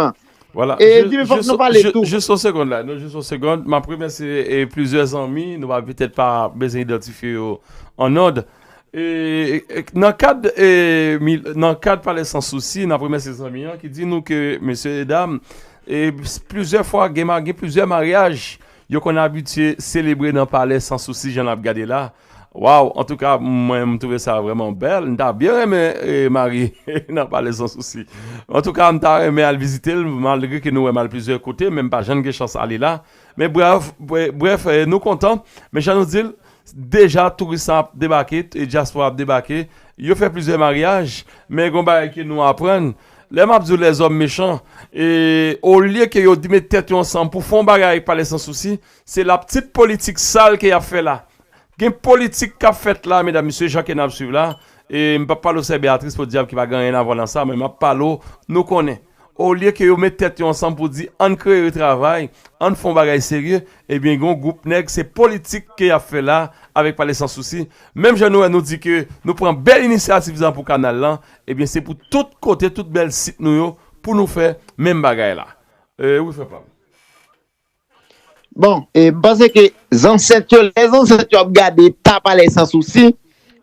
Vwala. E, Dimi, fòk nou pale tou. Jis yon segonn la, non, jis yon segonn. M ap remèsye, e, plizyè zanmi, nou pa petèt pa bezwen idantifye yo an nòd. E, e, nan kad, e, mi, nan kad Palè San Sousi, n ap remèsye zanmi an ki di nou ke, mesye e dam, e, plizyè fwa gen ma-, gen plizyè maryaj yo konn abitye selebre nan Palè San Sousi, jan n ap gade la. Waw, antouka, mwen, m twouve sa vrèman bèl. M ta byen renmen, e, marye nan Palè San Sousi. Antouka, m ta renmen al vizite l, malgre ke nou wè m al plizyè kote, men m pa janm gen chans ale la. Men brèf, bre-, brèf, e, nou kontan. Men jan nou di l, deja touris sa ap debake, e dyaspora ap debake. Yo fè plizyè maryaj, men gon bagay ke nou aprann. Lè m ap di w lèzòm mechan, e olye ke yo di met tèt yo ansanm pou fè yon bagay avèk Palè San Sousi, se laptit politik sal ke y ap fè la. Gen politik k ap fèt la, medam, mesye, jan ke n ap swiv la. E m p ap pale w sè Beatrice, podyab ki pa gen anyen a vwè nan sa, men m ap pale w, nou konnen. Olye ke yo met tèt yo ansanm pou di, ann kreye travay, ann fè yon bagay serye, ebyen, gen yon gwoup nèg, se politik ke y ap fè la avèk Palè San Sousi. Menm jan nou wè, nou di ke nou pran bèl inisyativ sa pou kanal lan, ebyen, se pou tout kote, tout bèl sit nou yo, pou nou fè menm bagay la. E, wi, frè pa m. Bon, e, m panse ke zansèt yo, lè zansèt yo ap gade ta Palè San Sousi,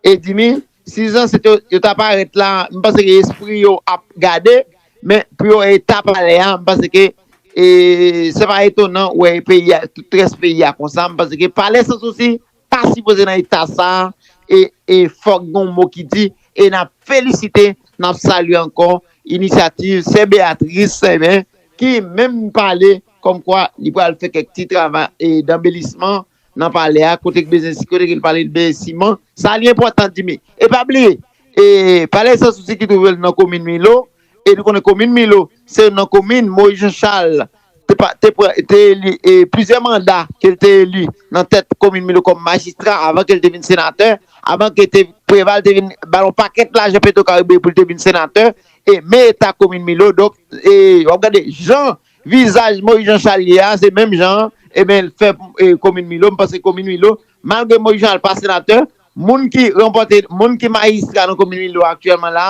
e Dimi, si zansèt yo, yo ta parèt la, m panse ke espri yo ap gade, men pou yo eta palè a, m panse ke e, se pa etonan ou wè peyi a, tout rès peyi a konsa, m panse ke palè Sansousi pa sipoze nan eta sa a, e, e fòk gen yon mo ki di, e n ap felisite, n ap salye ankò inisyativ sè Beatrice, ebyen, ki menm pale kòmkwa li pral fè kèk ti travay e danbelisman nan palè a, kote k bezwen, kote ke l pale l bezwen siman. Sa li enpòtan, Jimmy. E pa bliye, e palè Sansousi ki twouve l nan komin Milo, e nou konnen komin Milo, se nan komin Moïse Jean Charles te, pa- te, pran- te eli, e plizyè manda ke l te eli nan tèt komin Milo kòm majistra avan ke l te vin senatè, avan ke te Preval te vin ba l yon pakèt lajan Petwokaribe pou l te vin senatè, e men eta komin Milo. Donk, e w ap gade jan vizaj Moïse Jean Charles ye a, se menm jan an, ebyen, l fè e, komin Milo. M panse komin Milo, malgre Moïse Jean Charles pa senatè, moun ki ranpòte, moun ki majistra nan komin Milo aktyèlman la,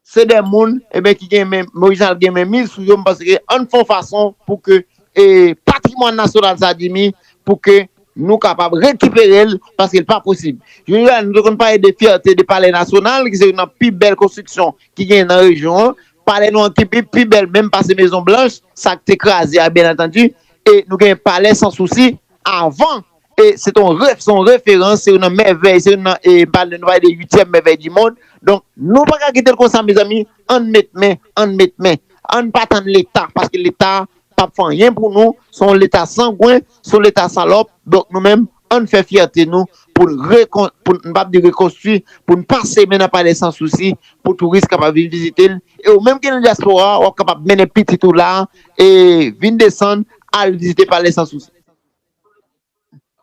se de moun, ebyen, ki gen men, Moïse Jean Charles gen menm miz sou yo. M panse ke ann fè yon fason pou ke e, patrimwàn nasyonal sa, Jimmy, pou ke nou kapab rekipere l, paske l pa posib. Jodi a, nou te konn pale de fyète de Palè Nasyonal, ki se youn nan pi bèl konstriksyon ki genyen nan rejyon an. Palè nou an ki pi, pi bèl, menm pase Mezon Blanch, sa k te kraze a, byen antandi. E nou gen Palè Sansousi avan. E se yon, se yon referans, se youn nan mèvèy, se youn nan, e, nou pale de uityèm mèvèy di mond. Donk, nou pa ka kite l konsa, mezanmi, ann met men, ann met men. Ann pa tann Leta, paske Leta p ap fè anyen pou nou, se yon Leta sangwen, se yon Leta salòp. Donk, nou menm, ann fè fyète nou pou n rekon, pou n, m p ap di rekonstwi, pou n pase men nan Palè Sansousi, pou touris kapab vin vizite l. E ou menm ki nan dyaspora, w ap kapab mennen pitit ou la, e vin desann, al vizite Palè Sansousi.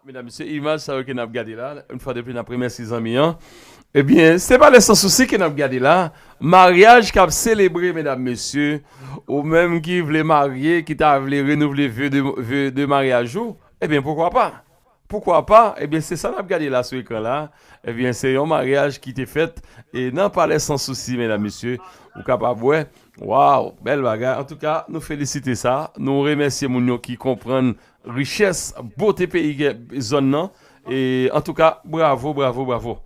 Medam, mesye, imaj sa yo ke n ap gade la, yon fwa de pli, n ap remèsye zanmi an. Ebyen, se pa Palè Sansousi ke n ap gade la, maryaj k ap selebre, medam, mesye, ou menm ki vle marye, ki ta vle renouvle ve de, ve de maryaj ou, ebyen, poukwa pa? Poukwa pa? Ebyen, se sa n ap gade la sou ekran la. Ebyen, se yon maryaj ki te fèt e nan Palè Sansousi, medam, mesye, ou kapab wè. Waw, bèl bagay. Antouka, nou felisite sa. Nou remèsye moun yo ki konprann richès, bote peyi gen zòn nan. E, antouka, bravo, bravo, bravo.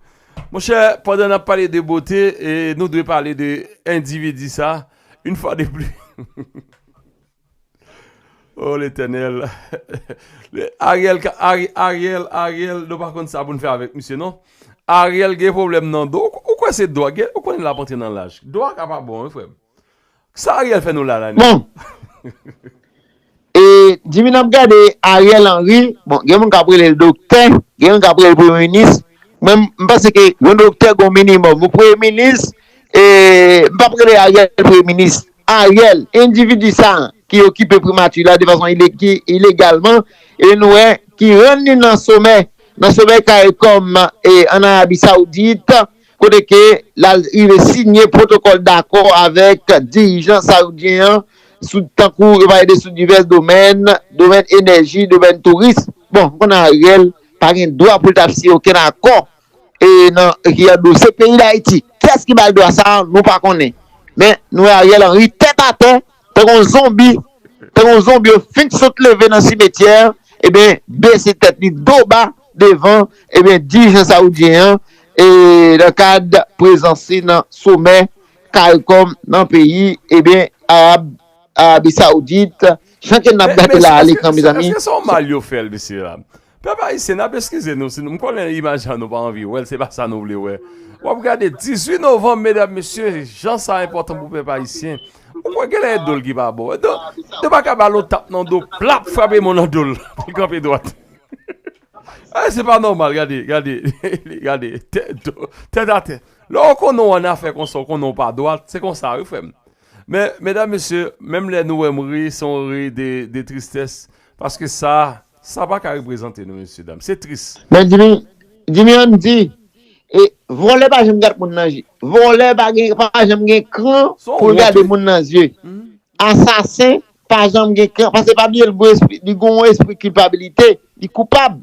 Monchè, pandan n ap pale de bote, e nou dwe pale de endividi sa, yon fwa de pli. Oh, Letènèl. Ariel, Ariel, Ariel, nou pa konn sa pou n fè avèk misye, non. Ariel gen pwoblèm nan do. Ou, ou kwè se do a gen, ou konnen l ap antre nan laj. Do a ka pa bon, wi, frè m. Sa Ariel fè nou la, la, non? Bon. E, Jimmy, n ap gade Ariel Henry. Bon, gen moun k ap rele l doktè, gen moun k ap rele l premye minis. Mwen, m panse ke yon doktè gen yon minimòm. Yon premye minis, e, m p ap rele Ariel premye minis. Ariel, endividi sa ki okipe primati la de fason ile-, ki ilegalman, e nou wè ki rann li nan somè, nan somè CARICOM, e, ann Arabi Sawoudit, kote ke l al rive siyen pwotokòl dakò avèk dirijan sawoudyen an, sou, tankou yo pale de sou divès domèn, domèn enèji, domèn touris. Bon, m konnen Ariel pa gen dwa pou l t ap siyen okenn akò e nan ki an dosye peyi Dayiti. Kiyès ki ba l dwa sa a, nou pa konnen. Men, nou wè Ariel Henry tèt atè, tankou yon zonbi, tankou yon zonbi yo fenk sot leve nan simetyè, ebyen, bese tèt li do ba devan, ebyen, dirijan sawoudyen an, e nan kad prezans li nan somè CARICOM nan peyi, ebyen, Arab, Arabi Sawoudit, jan ke n ap gade la a lekran, mezanmi. Èske se yon mal yo fè l, mesye la? Pèp ayisyen, n ap eskize nou, si nou, m konnen imaj la nou pa anvi wè l, se pa sa nou vle wè. W ap gade dizuit novanm, medam, mesye, jan sa enpòtan pou pèp ayisyen. Ou kwè genlè e do l ki pa bon. E do, yo pa ka ba l yon tap nan do, plap, frape moun nan do l, pou l kanpe dwat. Eh, se pa nòmal, gade, gade, gade, tèt, tèt atè. Lè w konnen w annafè konsa, w konnen w pa dwat, se konsa, wi, frè m. Men, medam, mesye, menm lè nou wè m ri, se yon ri de, de tristès, paske sa, sa pa ka reprezante nou, mesye, dam. Se tris. Men Jimmy, Jimmy, ann di, e, vòlè pa janm gad moun nan je. Vòlè pa gen, pa janm gen kran pou l gade moun nan zye. Asasen pa janm gen kran, paske pa bliye l gon espri, li gon espri kilpabilite, li koupab.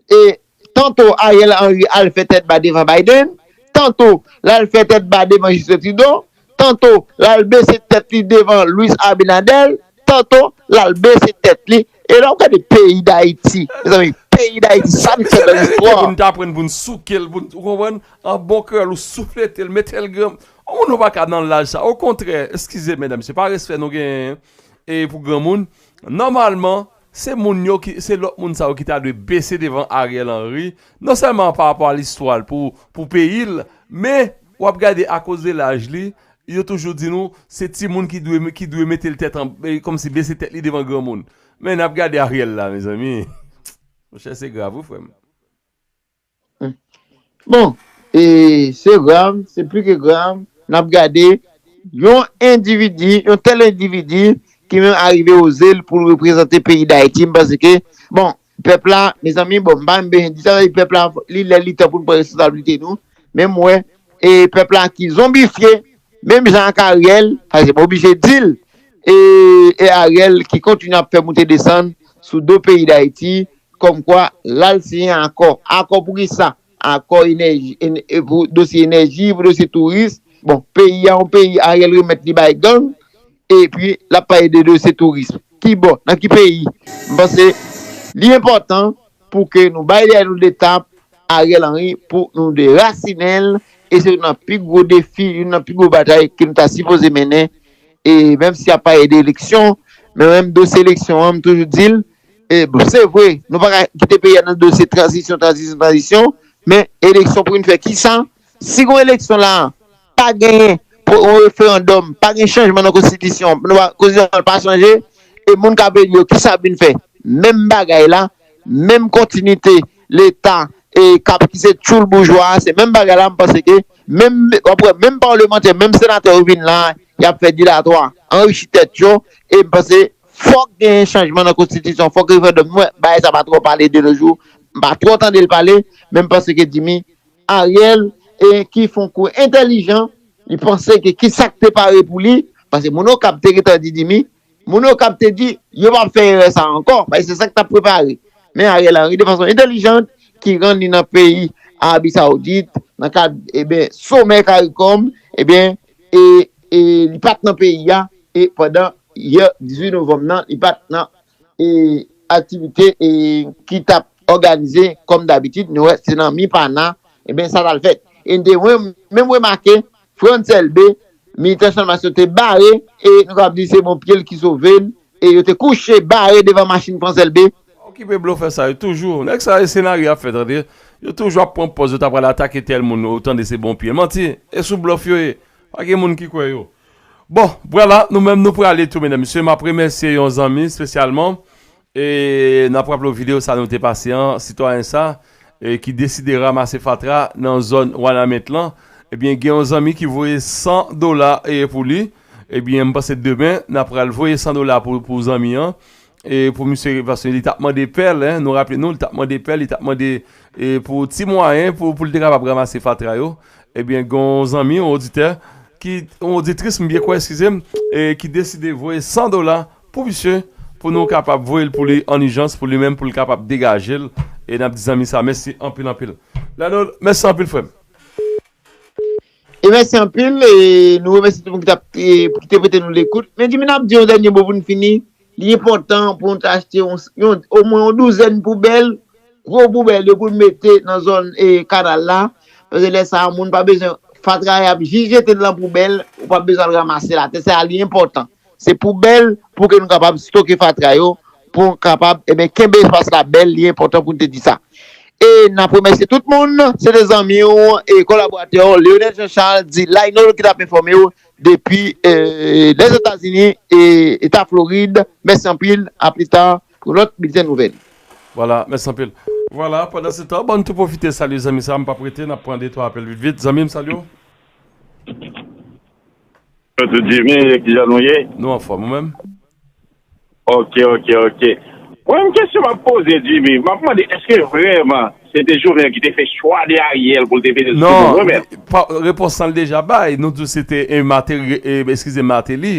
E tanto Ariel Henry al fè tèt ba devan Biden, tanto l al fè tèt ba devan Justin Trudeau, tanto l al bese tèt li devan Luis Abinader, tanto l al bese tèt li. E lè w gade peyi Dayiti, mezanmi, peyi Dayiti, sa n fè nan listwa. Pou n t aprann, pou n souke l, pou n, ou konprann? An bon kreyòl, ou souflete l, mete l gran, Yon moun ou pa ka nan laj sa. Okontrè, eskize medam, se pa respè nou genyen e pou granmoun. Nòmalman, se moun yo ki, se lòt moun sa yo ki ta dwe bese devan Ariel Henry. Non sèlman pa rapò a listwa l pou, pou peyi l, men w ap gade akoz de laj li, yo toujou di nou se timoun ki dwe, ki dwe mete l tèt an, e, kòmsi bese tèt li devan granmoun. Men n ap gade Ariel la, mezanmi. Monchè, se grav, wi, frè m. Bon, e se grav, se pli ke grav. N ap gade yon endividi, yon tèl endividi ki menm arive oze l pou l reprezante peyi Dayiti. M panse ke, bon, pèp la, mezanmi, bon, m pa menm bezwen di sa, sa vle di pèp la, li lè li tan pou n pran responsablite nou. Men m wè, e pèp la ki zonbifye, menm jan ak Ariel, paske m oblije di l, e, e Ariel ki kontinye ap fè moute desann sou do peyi Dayiti, kòmkwa l al siyen akò. Akò pou kisa? Akò enèji, en- e pou dosye enèji, pou dosye touris. Bon, peyi a yon peyi Ariel remèt li bay gang, epi l ap pale de dosye touris. Ki bò? Nan ki peyi? M panse li enpòtan pou ke nou bay dèyè nou de tap Ariel Henry pou nou derasinen l. E se youn nan pi gwo defi, youn nan pi gwo batay ke nou ta sipoze mennen. E menm si y ap pale de eleksyon, men menm dosye eleksyon an, m toujou di l, e, bon, se vre, nou pa ka kite peyi a nan dosye tranzisyon, tranzisyon, tranzisyon, men eleksyon pou vin fè kisa? Si gon eleksyon la, pa genyen pou yon referandòm, pa gen chanjman nan konstitisyon, nou pa, konstitisyon an pa chanje, e moun k ap eli yo, kisa ap vin fè? Menm bagay la, menm kontinite Leta e k ap ki se tchoul boujwa a, se menm bagay la, m panse ke menm, w ap wè, menm palmantè, menm senatè yo vin la, y ap fè dilatwa, anrichi tèt yo, e m panse fòk genyen chanjman nan konstitisyon, fòk referandòm, mwen, bagay sa pa twò pale de nos jours, m pa twò tande l pale, men m panse ke Jimmy, Ariel, e ki fè yon kou entèlijan, li panse ke kisa k te pare pou li, paske moun Okap te gentan di Jimmy, moun Okap te di, yo p ap fè erè sa ankò, paske se sa k t ap prepare. Men Ariel Henry, de fason entèlijant, ki rann li nan peyi Arabi Sawoudit, nan kad, eben, somè Karikòm, eben, e, e li pa t nan peyi a, e pandan yè, dizuit novanm nan, li pa t nan e, aktivite e, ki t ap òganize kòm dabitid, nou wè se nan Mipana, eben, sa t al fèt. E n te menm remake Frantz Elbé, militan Channmas yo te bare, e nou kapab di se bon pye l ki sove l, e yo te kouche bare devan machin Frantz Elbé. Pa okipe blofè sa yo toujou. Nèg sa yo senaryo y ap fè tande. Yo toujou ap pran pòz yo ta pral atake tèl moun, ou tande se bon pye. Manti. E sou blòf yo ye. Pa gen moun ki kwè yo. Bon, vwala, nou menm nou prale tou, medam, mesye. M ap remèsye yon zanmi espesyalman. E n ap raple w videyo sa nou te pase an, sitwayen sa, e ki deside ranmase fatra nan zòn Wanament lan. Ebyen, gen yon zanmi ki voye san dola e pou li. Ebyen, m panse demen, n ap pral voye san dola pou, pou zanmi an. E pou misye, paske li t ap mande pèl, en, nou raple nou, li t ap mande pèl, li t ap mande e, pou ti mwayen pou, pou l te kapab ranmase fatra yo. Ebyen, gen yon zanmi, yon oditè, ki, yon oditris, m byen kwè, eskize m, e, ki deside voye san dola pou misye, pou nou kapab voye l pou li an ijans, pou li menm, pou l kapab degaje l. E n ap di zanmi sa, mèsi anpil, anpil. Lanol, mèsi anpil, frè m. E mèsi anpil, e nou remèsye tout moun ki t ap, e, ki te prete nou lekout. Men Jimmy, n ap di yon dènye mo pou n fini. Li enpòtan pou nou ta achte yon, yon, omwen yon douzèn poubèl, gwo poubèl yo pou n mete nan zòn, e, kanal la. Paske lè sa a, moun pa bezwen fatra y ap jis jete l nan poubèl, ou pa bezwen al ranmase l atè. Sa a, li enpòtan. Se poubèl pou ke nou kapab stoke fatra yo, pou n kapab, eben, kenbe espas la bèl, li enpòtan pou n te di sa. E n ap remèsye tout moun. Se te zanmi w e kolaboratè w, Leonel Jean Charles, di Laynol ki t ap enfòme w depi, e, Lèzetazini e Eta Florid. Mèsi anpil. A pli ta pou lòt bilten nouvèl. Vwala, mèsi anpil. Vwala, pandansetan, ban n tou pwofite salye zanmi sa, m p ap rete, n ap pran de twa apèl vit vit. Zanmi m, salye w. Yo tou di men, kijan nou ye? Nou anfòm, ou menm? Ok, ok, ok. Mwen menm kesyon m ap poze Jimmy, m ap mande èske vrèman se te Jovenel ki te fè chwa de Ariel pou l te vini sou pouvwa mwen menm? Non, repons lan l deja bay, nou di w se te e, Martelly, e, eskize m, Martelly,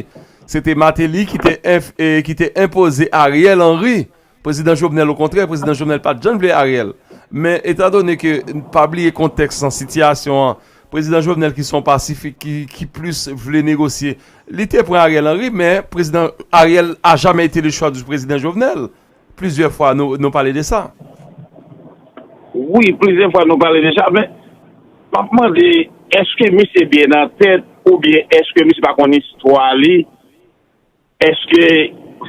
se te Martelly ki te enf, e, ki te enpoze Ariel Henry. Prezidan Jovenel, okontrè, Prezidan Jovenel pa t janm vle Ariel. Men etandone ke, pa bliye kontèks lan, sitiyasyon an, Prezidan Jovenel ki se yon pasifik, ki, ki plis vle negosye, li te pran Ariel Henry, men Prezidan Ariel a jamais été le choix du Président Jovenel. Plizyè fwa nou, nou pale de sa. Wi, plizyè fwa nou pale de sa, men m ap mande, èske misye byen nan tèt oubyen èske misye pa konn istwa li? Èske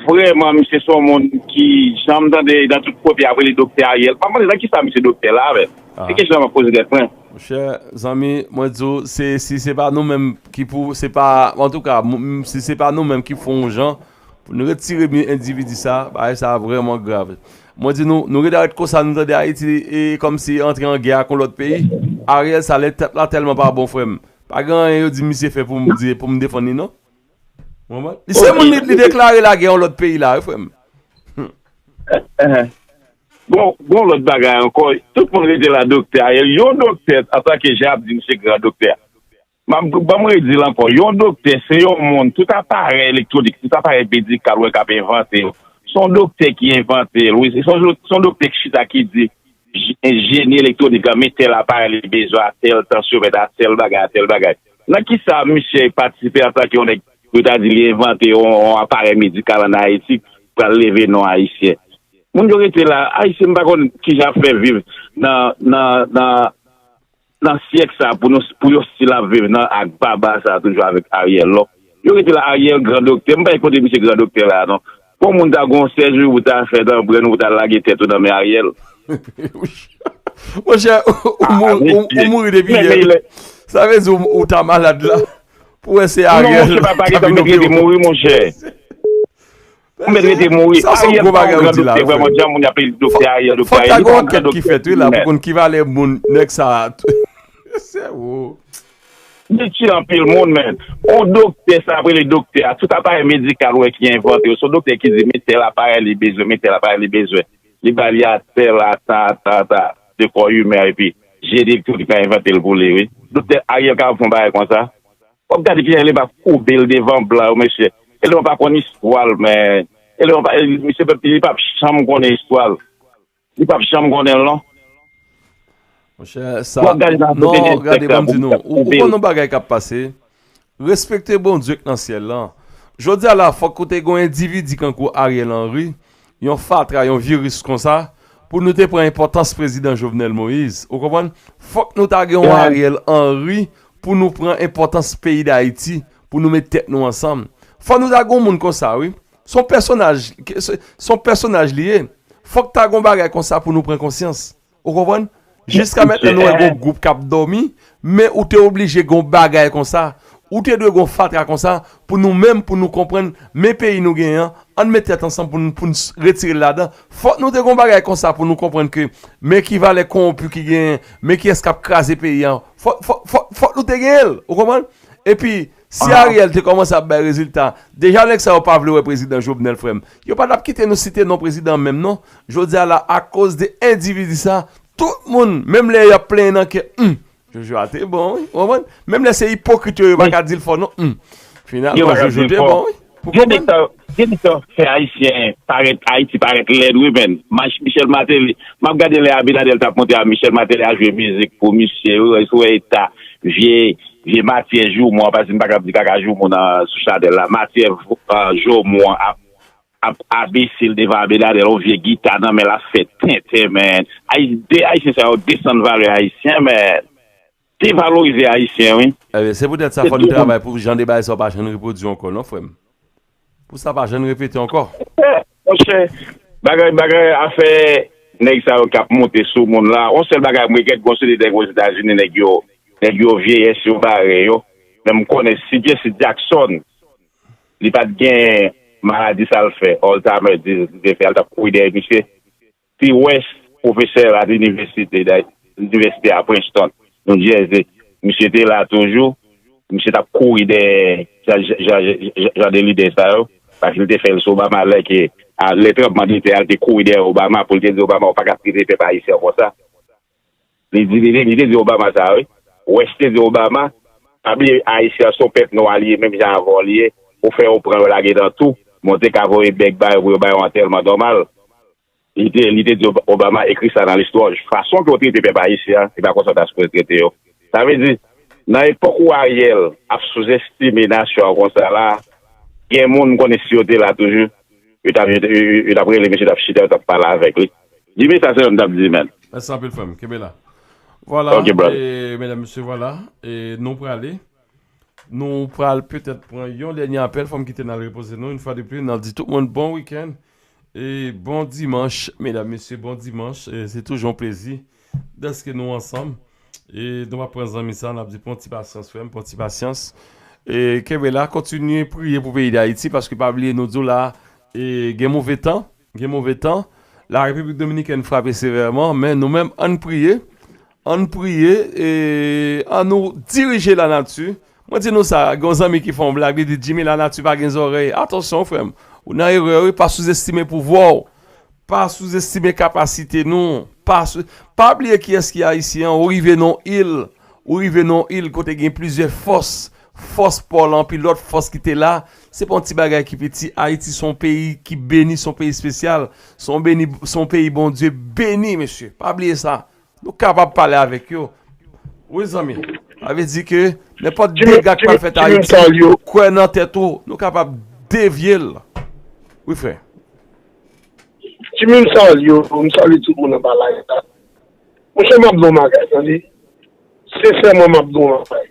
vrèman misye se yon moun ki, jan m tande nan tout kote ap rele Doktè Ariel? M ap mande nan kisa misye doktè la avè l? Se kesyon m ap poze tèt mwen. Monchè, zanmi, mwen di w, se, si se pa nou menm ki pou, se pa, antouka, m- m- si se pa nou menm ki fè yon jan pou nou retire mi- endividi sa, bagay sa vrèman grav. Mwen di nou, nou rete ret konsa, nou tande Ayiti e kòmsi antre an gè ak yon lòt peyi. Ariel sa, lè tèt la tèlman pa bon, frè m. Pa gen anyen yo di misye fè pou m di, pou m defann li, non. Ou konprann? Li se moun li, li deklare lagè yon lòt peyi la, wi, frè m. Bon, bon, lòt bagay ankò, tout moun rete la doktè Ariel. Yon doktè, antanke jan y ap di misye gran doktè. M ap, ban m redi l ankò. Yon doktè, se yon moun, tout aparèy elektwonik, tout aparèy medikal ou wè k ap envante yo. Se yon doktè ki envante l, wi. Se yon, se yon doktè ki chita ki di, j- jeni elektwonik la, men tèl aparèy li bezwen a tèl tansyonmèt, a tèl bagay, a tèl bagay. Nan kisa misye patisipe antanke yon nèg, yo ta di li envante yon, yon aparèy medikal ann Ayiti, pral leve non ayisyen? Moun yo rete la, ayisyen m pa konn kijan ap fè viv nan, nan, nan, nan syèk sa pou nou, pou yo still ap viv nan ak baba sa toujou avèk Ariel non. Yo rete la, Ariel gran doktè, m pa kote misye gran doktè la non. Pou moun ta gon sèjou ou ta fè nan brenn ou ta lage tèt ou nan men Ariel. Monchè, ou, ou, mou- ou, ou mouri depi yè. Sa vle di ou, ou ta malad la. Pou wè se Ariel ki ap vin opere w. Monchè. Ou mèt rete mouri. Sa se yon gwo bagay ou di la, frè. Vrèman, jan moun ap rele doktè Ariel, doktè Ariel, li pa yon gran doktè. Fòk ta gen yon ankèt ki fèt, wi, la, pou konn ki valè moun, nèg sa a. Se ou. Li tiye anpil moun, men. On doktè, sa ap rele doktè a. Tout aparèy medikal, wè, ki envante yo. Se yon doktè ki di, men tèl aparèy li bezwen, men tèl aparèy li bezwen. Li ba li a tèl, a ta, a ta, a ta, de kò imen, epi jeni elektwonik la envante l pou li, wi. Doktè Ariel ka fè yon bagay konsa? W ap gade kijan Eleman ap koube l devan blan yo, mesye. Eleman pa konn istwa l, men. Eleman pa, misye pèp, li p ap janm konnen istwa l. Li p ap janm konnen l, non. Monchè, sa. W ap gade nan kote non, gade, ban m di nou. Ou, ou konn yon bagay k ap pase. Respekte Bondye k nan syèl lan. Jodi a la, fòk ou te gon endividi kankou Ariel Henry, yon fatra, yon viris konsa, pou nou te pran enpòtans prezidan Jovenel Moïse. Ou konprann? Fòk nou ta gen yon Ariel Henry pou nou pran enpòtans peyi Dayiti, pou nou met tèt nou ansanm. Fòk nou ta gen yon moun konsa, wi. Se yon pèsonaj, se, se yon pèsonaj li ye. Fòk ta gen yon bagay konsa pou nou pran konsyans. Ou konprann? Jiska mentnan, nou wè gon gwoup k ap dòmi, men ou te oblije gon bagay konsa. Ou te dwe gon fatra konsa pou nou menm, pou nou konprann, men peyi nou genyen an, ann met tèt ansanm pou n, pou n s- retire l ladan. Fòk nou te gon bagay konsa pou nou konprann ke men ki valè kowonpi ki genyen, men kiyès k ap kraze peyi an. Fòk, fòk, fòk, fòk nou te genyen l, ou konprann? Epi, si Ariel te kòmanse ap bay rezilta, deja nèg sa yo pa vle wè prezidan Jovenel, frè m. Yo pa t ap kite nou site non prezidan menm, non. Jodi a la, akoz de endividi sa, tout moun, menm lè y ap plenyen nan kè, hmm, Jojo a te bon, wi. Ou konprann? Menm lè se ipokrit yo, yo pa ka di l fò, non. Hmm. Finalman, Jojo te bon, wi. Gen nèg sa yo, gen nèg sa yo fè Ayisyen parèt, Ayiti parèt lèd, wi, menn. Mach Michel Martelly, m ap gade lè Abinader t ap monte a Michel Martelly a jwe mizik pou misye, wi, wè, sou eta vye, vye matyè joumou an, paske m pa kab di kaka joumou nan, sou chanèl la. Matyè vo- ah, joumou an ap, ap abese l devan Abinader, yon vye gita nan men l ap fè tenten, menn. Ay, de Ayisyen sa yo desann valè Ayisyen, menn. Devalorize Ayisyen, wi. Ebyen, se poutèt sa, fò n travay pou jan de bagay sa yo pa janm repwodui ankò, non, frè m. Pou sa pa janm repete ankò. Monchè, bagay, bagay, afè nèg sa yo k ap monte sou moun la. Yon sèl bagay, m regrèt, gon seri de nèg Ozetazini, nèg yo, nèg yo vyeyès yo bare yo. Men m konnen si Jesse Jackson, li pa t gen maladi sa l fè, Alzheimer disease, li te fè, al t ap kouri dèyè misye. Pi wès pwofesè a linivèsite, linivèsite a Princeton, New Jersey. Misye te la toujou. Misye t ap kouri dèyè jan, jan, jan, jan de lidè sa yo. Paske li te fè l sou Obama lè ke, a, lè Trump mande te al te kouri dèyè Obama pou l te di Obama, ou pa ka trete pèp ayisyen konsa. Li di, li, li te di Obama sa, wi. Wès te di Obama, pa bliye Ayisyen an se yon pèp nwa li ye, menm jan avè w li ye. Ou fè yo pran yo lage nan tou, men w te ka voye bèg ba yo pou yo ba yo antèman nòmal. Li te, li te di Ob- Obama ekri sa nan listwa w. Fason ke w trete pèp ayisyen an, se pa konsa w ta sipoze trete yo. Sa vle di, nan epòk ou Ariel ap souzestime nasyon an konsa la, gen moun m konnen si yo te la toujou, yo t ap, yo, yo, yo t ap rele misye, t ap chita, yo t ap pale avèk li. Jimmy, sa se yon m t ap di, menn. Mèsi anpil, frè m. Kenbe la. Vwala, e, medam, mesye, vwala. E nou prale. Nou pral petèt pran yon dènye apèl, fò m kite n al repoze nou. Yon fwa de plis, n ap di tout moun bon wikenn e bon dimanch, medam, mesye, bon dimanch. E se toujou yon plezi dèske nou ansanm. E nou ap pran zanmi sa, n ap di pran ti pasyans, frè m, pran ti pasyans. E kenbe la, kontinye priye pou peyi Dayiti, paske pa bliye, nou di w la, e gen move tan, gen move tan. La Repiblik Dominikèn frape sevèman, men nou menm, ann priye, ann priye, e ann nou dirije lanati. Mwen di nou sa, gen yon zanmi ki fè yon blag, li di, Jimmy, lanati pa gen zòrèy. Atansyon, frè m, ou nan erè, wi, pa souzestime pouvwa w. Pa souzestime kapasite nou. Pa sou, pa bliye kiyès ki ayisyen an. Ou rive nan yon il. Ou rive nan yon il kote gen plizyè fòs. Fòs pa w la, anpil lòt fòs ki te la. Se pa yon ti bagay ki piti. Ayiti se yon peyi ki beni, se yon peyi espesyal. Se yon beni, se yon peyi Bondye beni, mesye. Pa bliye sa. Nou kapab pale avèk yo. Wi, zanmi. Sa vle di ke nenpòt dega k pral fèt Ayiti, kwè nan tèt ou, nou kapab devye l. Wi, frè. Jimmy, m salye w, m salye tout moun anba live la. Monchè, m ap di w yon bagay, tande. Sensèman, m ap di w yon bagay.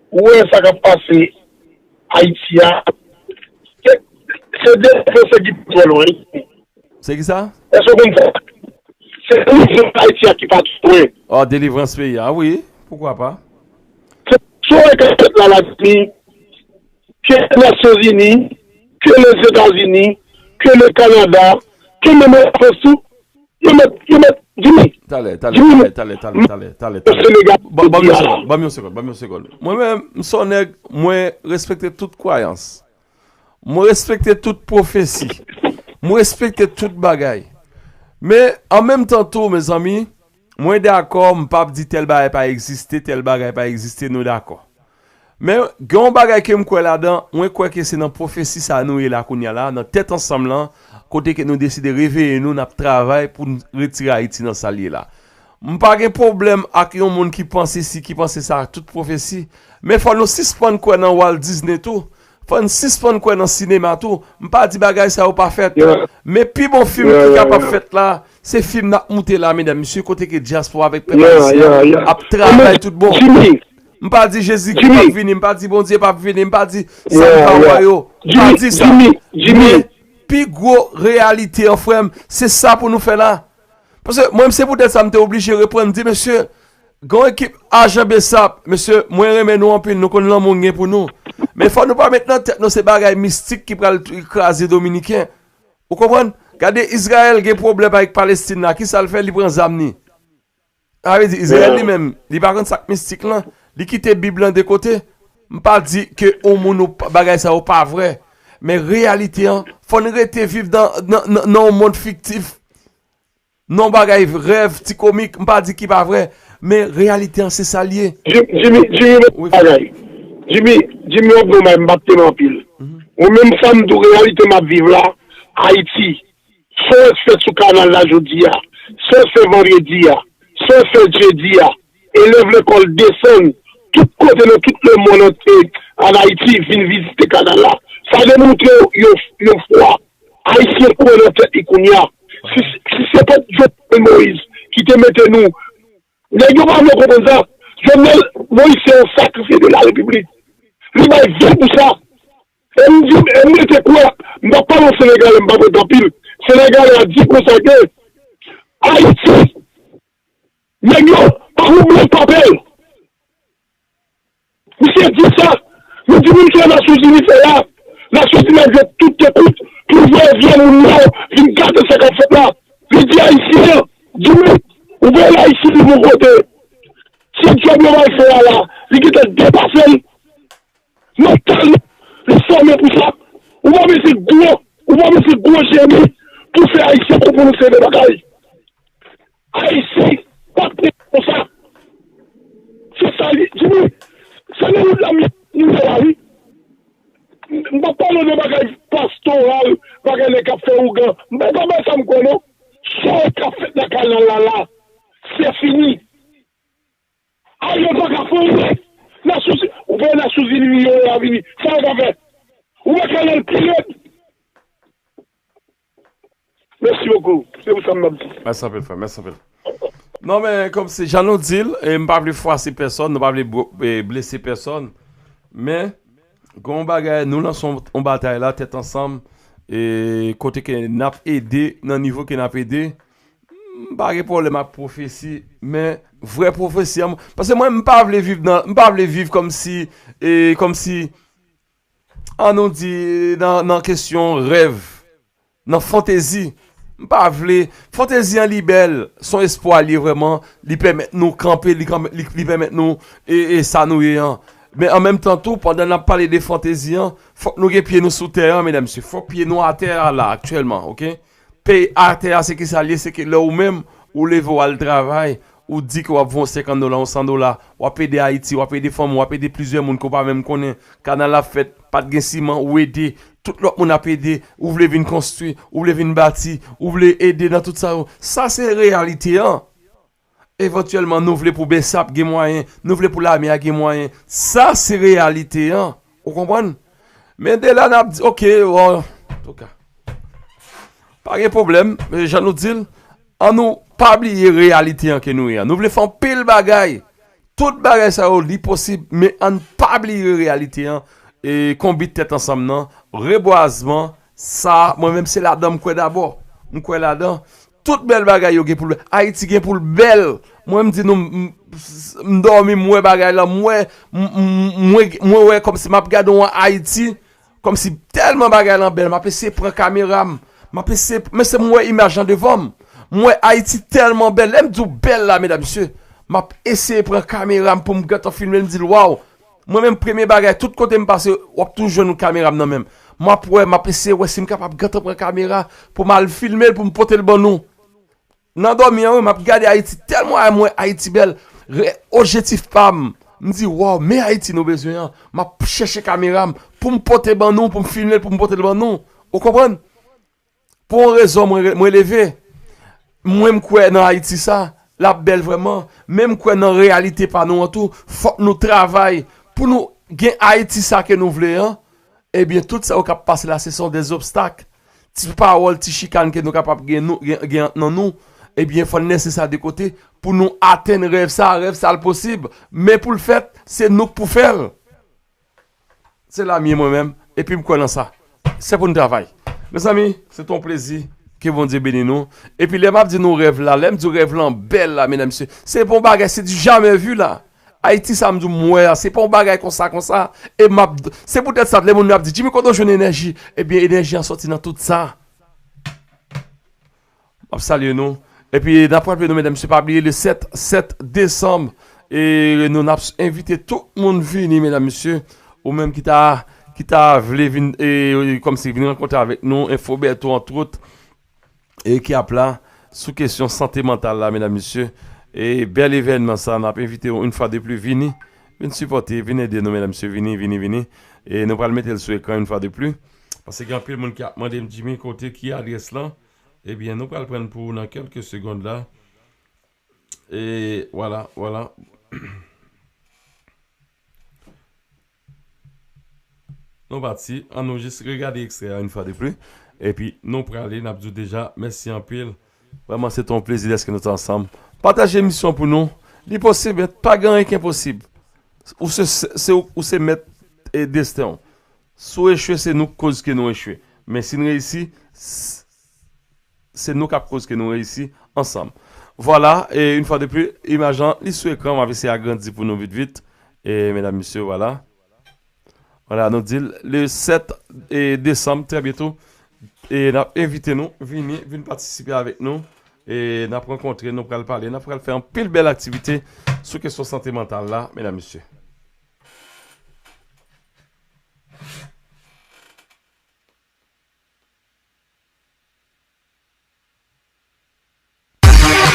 Ou wè sa k ap pase Ayiti a, se, se de franse ki pi twò lwen. Se ki sa? Èske w konn sa? Se delivrans Ayiti a ki pa twò lwen. Oh, delivrans peyi a, wi. Poukwa pa? Se, se w wè k ap fèt la, la, Jimmy, ke Nasyonzini, ke Lèzetazini, ke le Kanada, ke menm Lafrans tou, yo mèt, yo mèt, Jimmy. Talè, talè, talè, talè, talè, talè, talè, talè. Senegal. Ban m yon segonn, ban m yon segonn, ban m yon segonn. Mwen menm, m se yon nèg, mwen respekte tout kwayans. Mwen respekte tout pwofesi. Mwen respekte tout bagay. Men, an menm tan tou, mezanmi, mwen dakò, m p ap di tèl bagay pa egziste, tèl bagay pa egziste, nou dakò. Men, gen yon bagay ke m kwè ladan, mwen kwè ke se nan pwofesi sa nou ye la kounye a la, nan tèt ansanm lan, kote ke nou deside reveye nou, n ap travay pou n retire Ayiti nan sa l ye la. M pa gen pwoblèm ak yon moun ki panse si, ki panse sa, tout pwofesi. Men fò nou sispann kwè nan Walt Disney tou. Fò n sispann kwè nan sinema tou. M pa di bagay sa yo pa fèt. Men pi bon fim ki kapab fèt la, se fim n ap moute la, medam, mesye, kote ke dyaspora avèk pèp ayisyen an ap travay tout bon. M pa di Jezikri p ap vini, m pa di Bondye p ap vini, m pa di sa m pa wè yo. M pa di sa. Men pi gwo reyalite an, frè m, se sa pou nou fè la. Paske mwen menm, se poutèt sa m te oblije reprann, di, mesye, gen yon ekip ajan Bsap, mesye, mwen renmen nou anpil, nou konn lanmou m gen pou nou. Men fò nou pa met nan tèt nou se bagay mistik ki pral kraze Dominiken. Ou konprann? Gade, Izrayèl gen pwoblèm avèk Palestin la, kisa l fè? Li pran zam li. Sa vle di, Izrayèl li menm, li pa konn sa k mistik lan, li kite Bib lan de kote. M pa di ke yon moun ou bagay sa yo pa vrè, men reyalite an, fò n rete viv nan, nan, nan, nan yon mond fiktif. Non bagay rèv, ti komik, m pa di ki pa vrè, men reyalite an se sa l ye. Jimmy, Jimmy, yon bagay. Jimmy, Jimmy, yon bon bagay, m p ap teme anpil. Mwen menm sa m di w, reyalite m ap viv la, Ayiti, sa w wè k fèt sou kanal la jodi a, sa w fè vandredi a, sa w fè jedi a, elèv lekòl desann tout kote nan tout lemonn antye, ann Ayiti, vin vizite kanal la. Sa demontre w yon, yon fwa Ayisyen kwè nan tèt li kounye a. Si, si se pa t Jovenel Moïse ki te mete nou, nèg yo pa vle konprann sa. Jovenel Moïse se yon sakrifye de la Repiblik. Li bay vi l pou sa. E m di, e m rete kwè, m p ap pale an senegalè, m p ap rete anpil. Senegalè a di konsa ke Ayiti, nèg yo pa pou blan k pa pè l. Misye di sa, li di moun sa Nasyonzini fè la, Nasyonzini ap jwe tout ekout pou voye vye moun yo vin gade sa k ap fèt la. Li di Ayisyen an, di wi, ou voye Ayisyen vin yon kote. Se djòb yo pral fè a la, li gentan depase l. Mantalman, li fòme pou sa. Ou pa bezwen gwo, ou pa bezwen gwo jeni pou fè Ayisyen konprann yon seri de bagay. Ayisyen pa t prepare pou sa. Se sa li, Jimmy, se nan wout la m ye la, wi. M p ap pale w de bagay pastoral, bagay nèg k ap fè ougan. M pa nan bagay sa m kwè, non. Sa k ap fèt nan kanal la, la, se fini. Aryèl pa ka fè anyen. Nasyonzini, ou wè Nasyonzini yo la vini. Sa yo ka fè? Ou wè kanal pi rèd? Mèsi bokou. Se pou sa m ap di. Mèsi anpil, frè. Mèsi anpil. Non, men kòmsi, jan nou di l, e m pa vle fwase pèsòn, nou pa vle bro- e blese pèsòn. Men, gen yon bagay, nou lanse yon, yon batay la, tèt ansanm, e kote ke n ap ede, nan nivo ke n ap ede, m pa gen pwoblèm ak pwofesi, men vrè pwofesi an, paske mwen, m pa vle viv nan, m pa vle viv kòmsi, e, kòmsi, an nou di, nan, nan kesyon rèv, nan fantezi. M pa vle. Fantezi an li bèl, se yon espwa li ye vrèman, li pèmèt nou kanpe, li, kanpe- li, li pèmèt nou e, e sa nou ye an. Men an menm tan tou, pandan n ap pale de fantezi an, fòk nou gen pye nou sou tè an, medam, mesye. Fòk pye nou atè a la, aktyèlman, oke? Pye atè a, se ki sa l ye, se ke lè ou menm, ou leve w al travay, ou di ke w ap voye yon senkant dola, yon san dola, w ap ede Ayiti, w ap ede fanmi w, w ap ede plizyè moun ke w pa menm konnen. Kanal la fèt, pa t gen siman, ou ede, tout lòt moun ap ede, ou vle vin konstwi, ou vle vin bati, ou vle ede nan tout sa yo. Sa se reyalite an. Evantyèlman, nou vle pou BSAP gen mwayen, nou vle pou lame a gen mwayen. Sa se reyalite an. Ou konprann? Men de la n ap di, oke, bon, antouka. Pa gen pwoblèm, men jan nou di l, an nou pa bliye reyalite an ke nou ye an. Nou vle fè anpil bagay. Tout bagay sa yo, li posib, men ann pa bliye reyalite an. E konbit tèt ansanm nan, rebwazman, sa, mwen menm se ladan m kwè dabò. M kwè ladan. Tout bèl bagay yo gen pou l bèl. Ayiti gen pou l bèl. Mwen m di nou, m, m, m dòmi, m wè bagay la, m wè, m, m, m, mwen, mwen wè kòmsi m ap gade yon Ayiti. Kòmsi tèlman bagay lan bèl, m ap eseye pran kamera m. M ap eseye, men se m wè imaj lan devan m. M wè Ayiti tèlman bèl. Lè m di w bèl la, medam, mesye, m ap eseye pran kamera m pou m gentan filme l, m di l, waw. Mwen menm, premye bagay, tout kote m pase, w ap toujou jwenn yon kamera m nan men m. M ap wè, m ap eseye wè si m kapab gentan pran kamera pou m al filme l, pou m pote l ban nou. Nan dòmi an, wi, m ap gade Ayiti, tèlman mwen Ayiti bèl. Re- objektif pa m, m di, waw, men Ayiti nou bezwen an. M ap chèche kamera m pou m pote ban nou, pou m filme l, pou m pote l ban nou. Ou konprann? Pou yon rezon, mwen, mwen leve. Mwen, m kwè nan Ayiti sa, l ap bèl vrèman. Men m kwè nan reyalite pa nou an tou. Fòk nou travay pou nou gen Ayiti sa ke nou vle an. Ebyen, tout sa yo k ap pase la, se son dèzobstak. Ti pawòl, ti chikan ke nou kapab gen, nou, gen, gen ant nan nou, ebyen, fò n lese sa de kote pou nou atenn rèv sa, rèv sa l posib. Men pou l fèt, se nou k pou fè l. Se la m ye mwen menm, epi m kwè nan sa. Se pou n travay. Mezanmi, se t on plezi. Ke Bondye beni nou. Epi lè m ap di nou rèv la, lè m di w rèv lan bèl la, medam, mesye, se pa yon bagay, se du jamais vu la. Ayiti sa m di w m wè a, se pa yon bagay konsa, konsa. E m ap, se poutèt sa, lè moun yo ap di, Jimmy, kote w jwenn enèji? Ebyen, enèji an sòti nan tout sa. M ap salye nou. Epi, n ap raple nou, medam, mesye, pa bliye le sèt, sèt desanm. E nou, n ap envite tout moun vini, medam, mesye. Ou menm ki ta, ki ta vle vin, e, kòmsi vin rankontre avèk nou, Info Bertho, entre autres. E ki ap la sou kesyon sante mantal la, medam, mesye. E bèl evènman sa, n ap envite w yon fwa de pli, vini, vin sipòte, vin ede nou, medam, mesye, vini, vini, vini. E nou pral mete l sou ekran yon fwa de pli. Paske gen anpil moun ki ap mande m, Jimmy, kote ki adrès lan? Ebyen, nou pral pran l pou ou nan kèlke segond la. E vwala, vwala. Nou pati, an nou jis regade ekstrè a yon fwa de pli. Epi nou prale, n ap di w deja, mèsi anpil. Vrèman, se t on plezi dèske nou te ansanm. Pataje emisyon pou nou. Li posib, men pa gen anyen ki enposib. Ou se, se, se, ou se mèt e desten w. Si w echwe, se nou k koz ke nou echwe. Men si n reyisi, s- se nou k ap koz ke nou reyisi ansanm. Vwala, e yon fwa de pli, imaj lan, li sou ekran, m ap eseye agrandi pou nou vit vit. E medam, mesye, vwala. Vwala, nou di l, le sèt, e, desanm, trè byento, e n ap envite nou, vini, vin patisipe avèk nou. E n ap rankontre, nou pral pale, n ap pral fè anpil bèl aktivite sou kesyon sante mantal la, medam, mesye.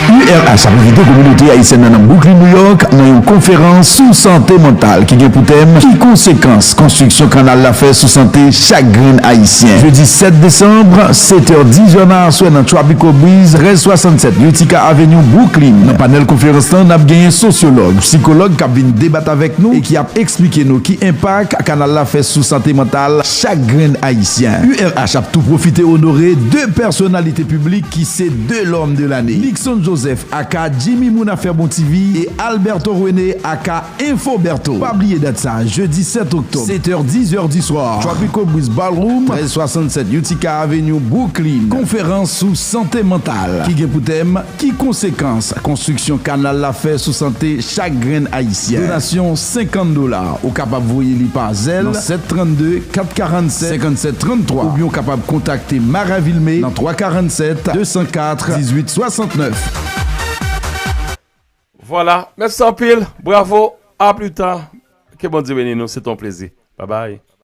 U R H ap envite kominote ayisyèn nan nan Brooklyn, New York, nan yon konferans sou sante mantal ki gen pou tèm, ki konsekans konstriksyon kanal la fè sou sante chak grenn ayisyen. Jedi sèt desanm, sèt è, diz è nan aswè nan Tropical Breeze, trèz swasannsèt Utica Avenue, Brooklyn. Nan panèl konferans lan, n ap genyen sosyològ, sikològ k ap vin debat avèk nou e ki ap eksplike nou ki enpak kanal la fè sou sante mantal chak grenn ayisyen. U R H ap tou pwofite onore de pèsonalite piblik ki se de lòm de lane, Nixon Joseph Aka Jimmy Moun Afè Bon T V e Alberto René aka Infoberto. Pa bliye dat sa, jedi sèt oktòb, sèt è, diz è di swa. Tropical Breeze Ballroom, trèz swasannsèt Utica Avenue, Brooklyn. Konferans sou sante mantal ki gen pou tèm ki konsekans konstriksyon kanal la fè sou sante chak grenn ayisyen. Donasyon senkant dola. Ou kapab voye li pa Zelle nan sèt trannde, kat karannsèt, senkannsèt tranntwa, oubyen ou kapab kontakte Mara Vilmé nan twa karannsèt, de san kat, dizuit swasantnèf. Vwala, mèsi anpil, bravo, a pli ta, ke Bondye beni nou, se te yon plezi. Babay.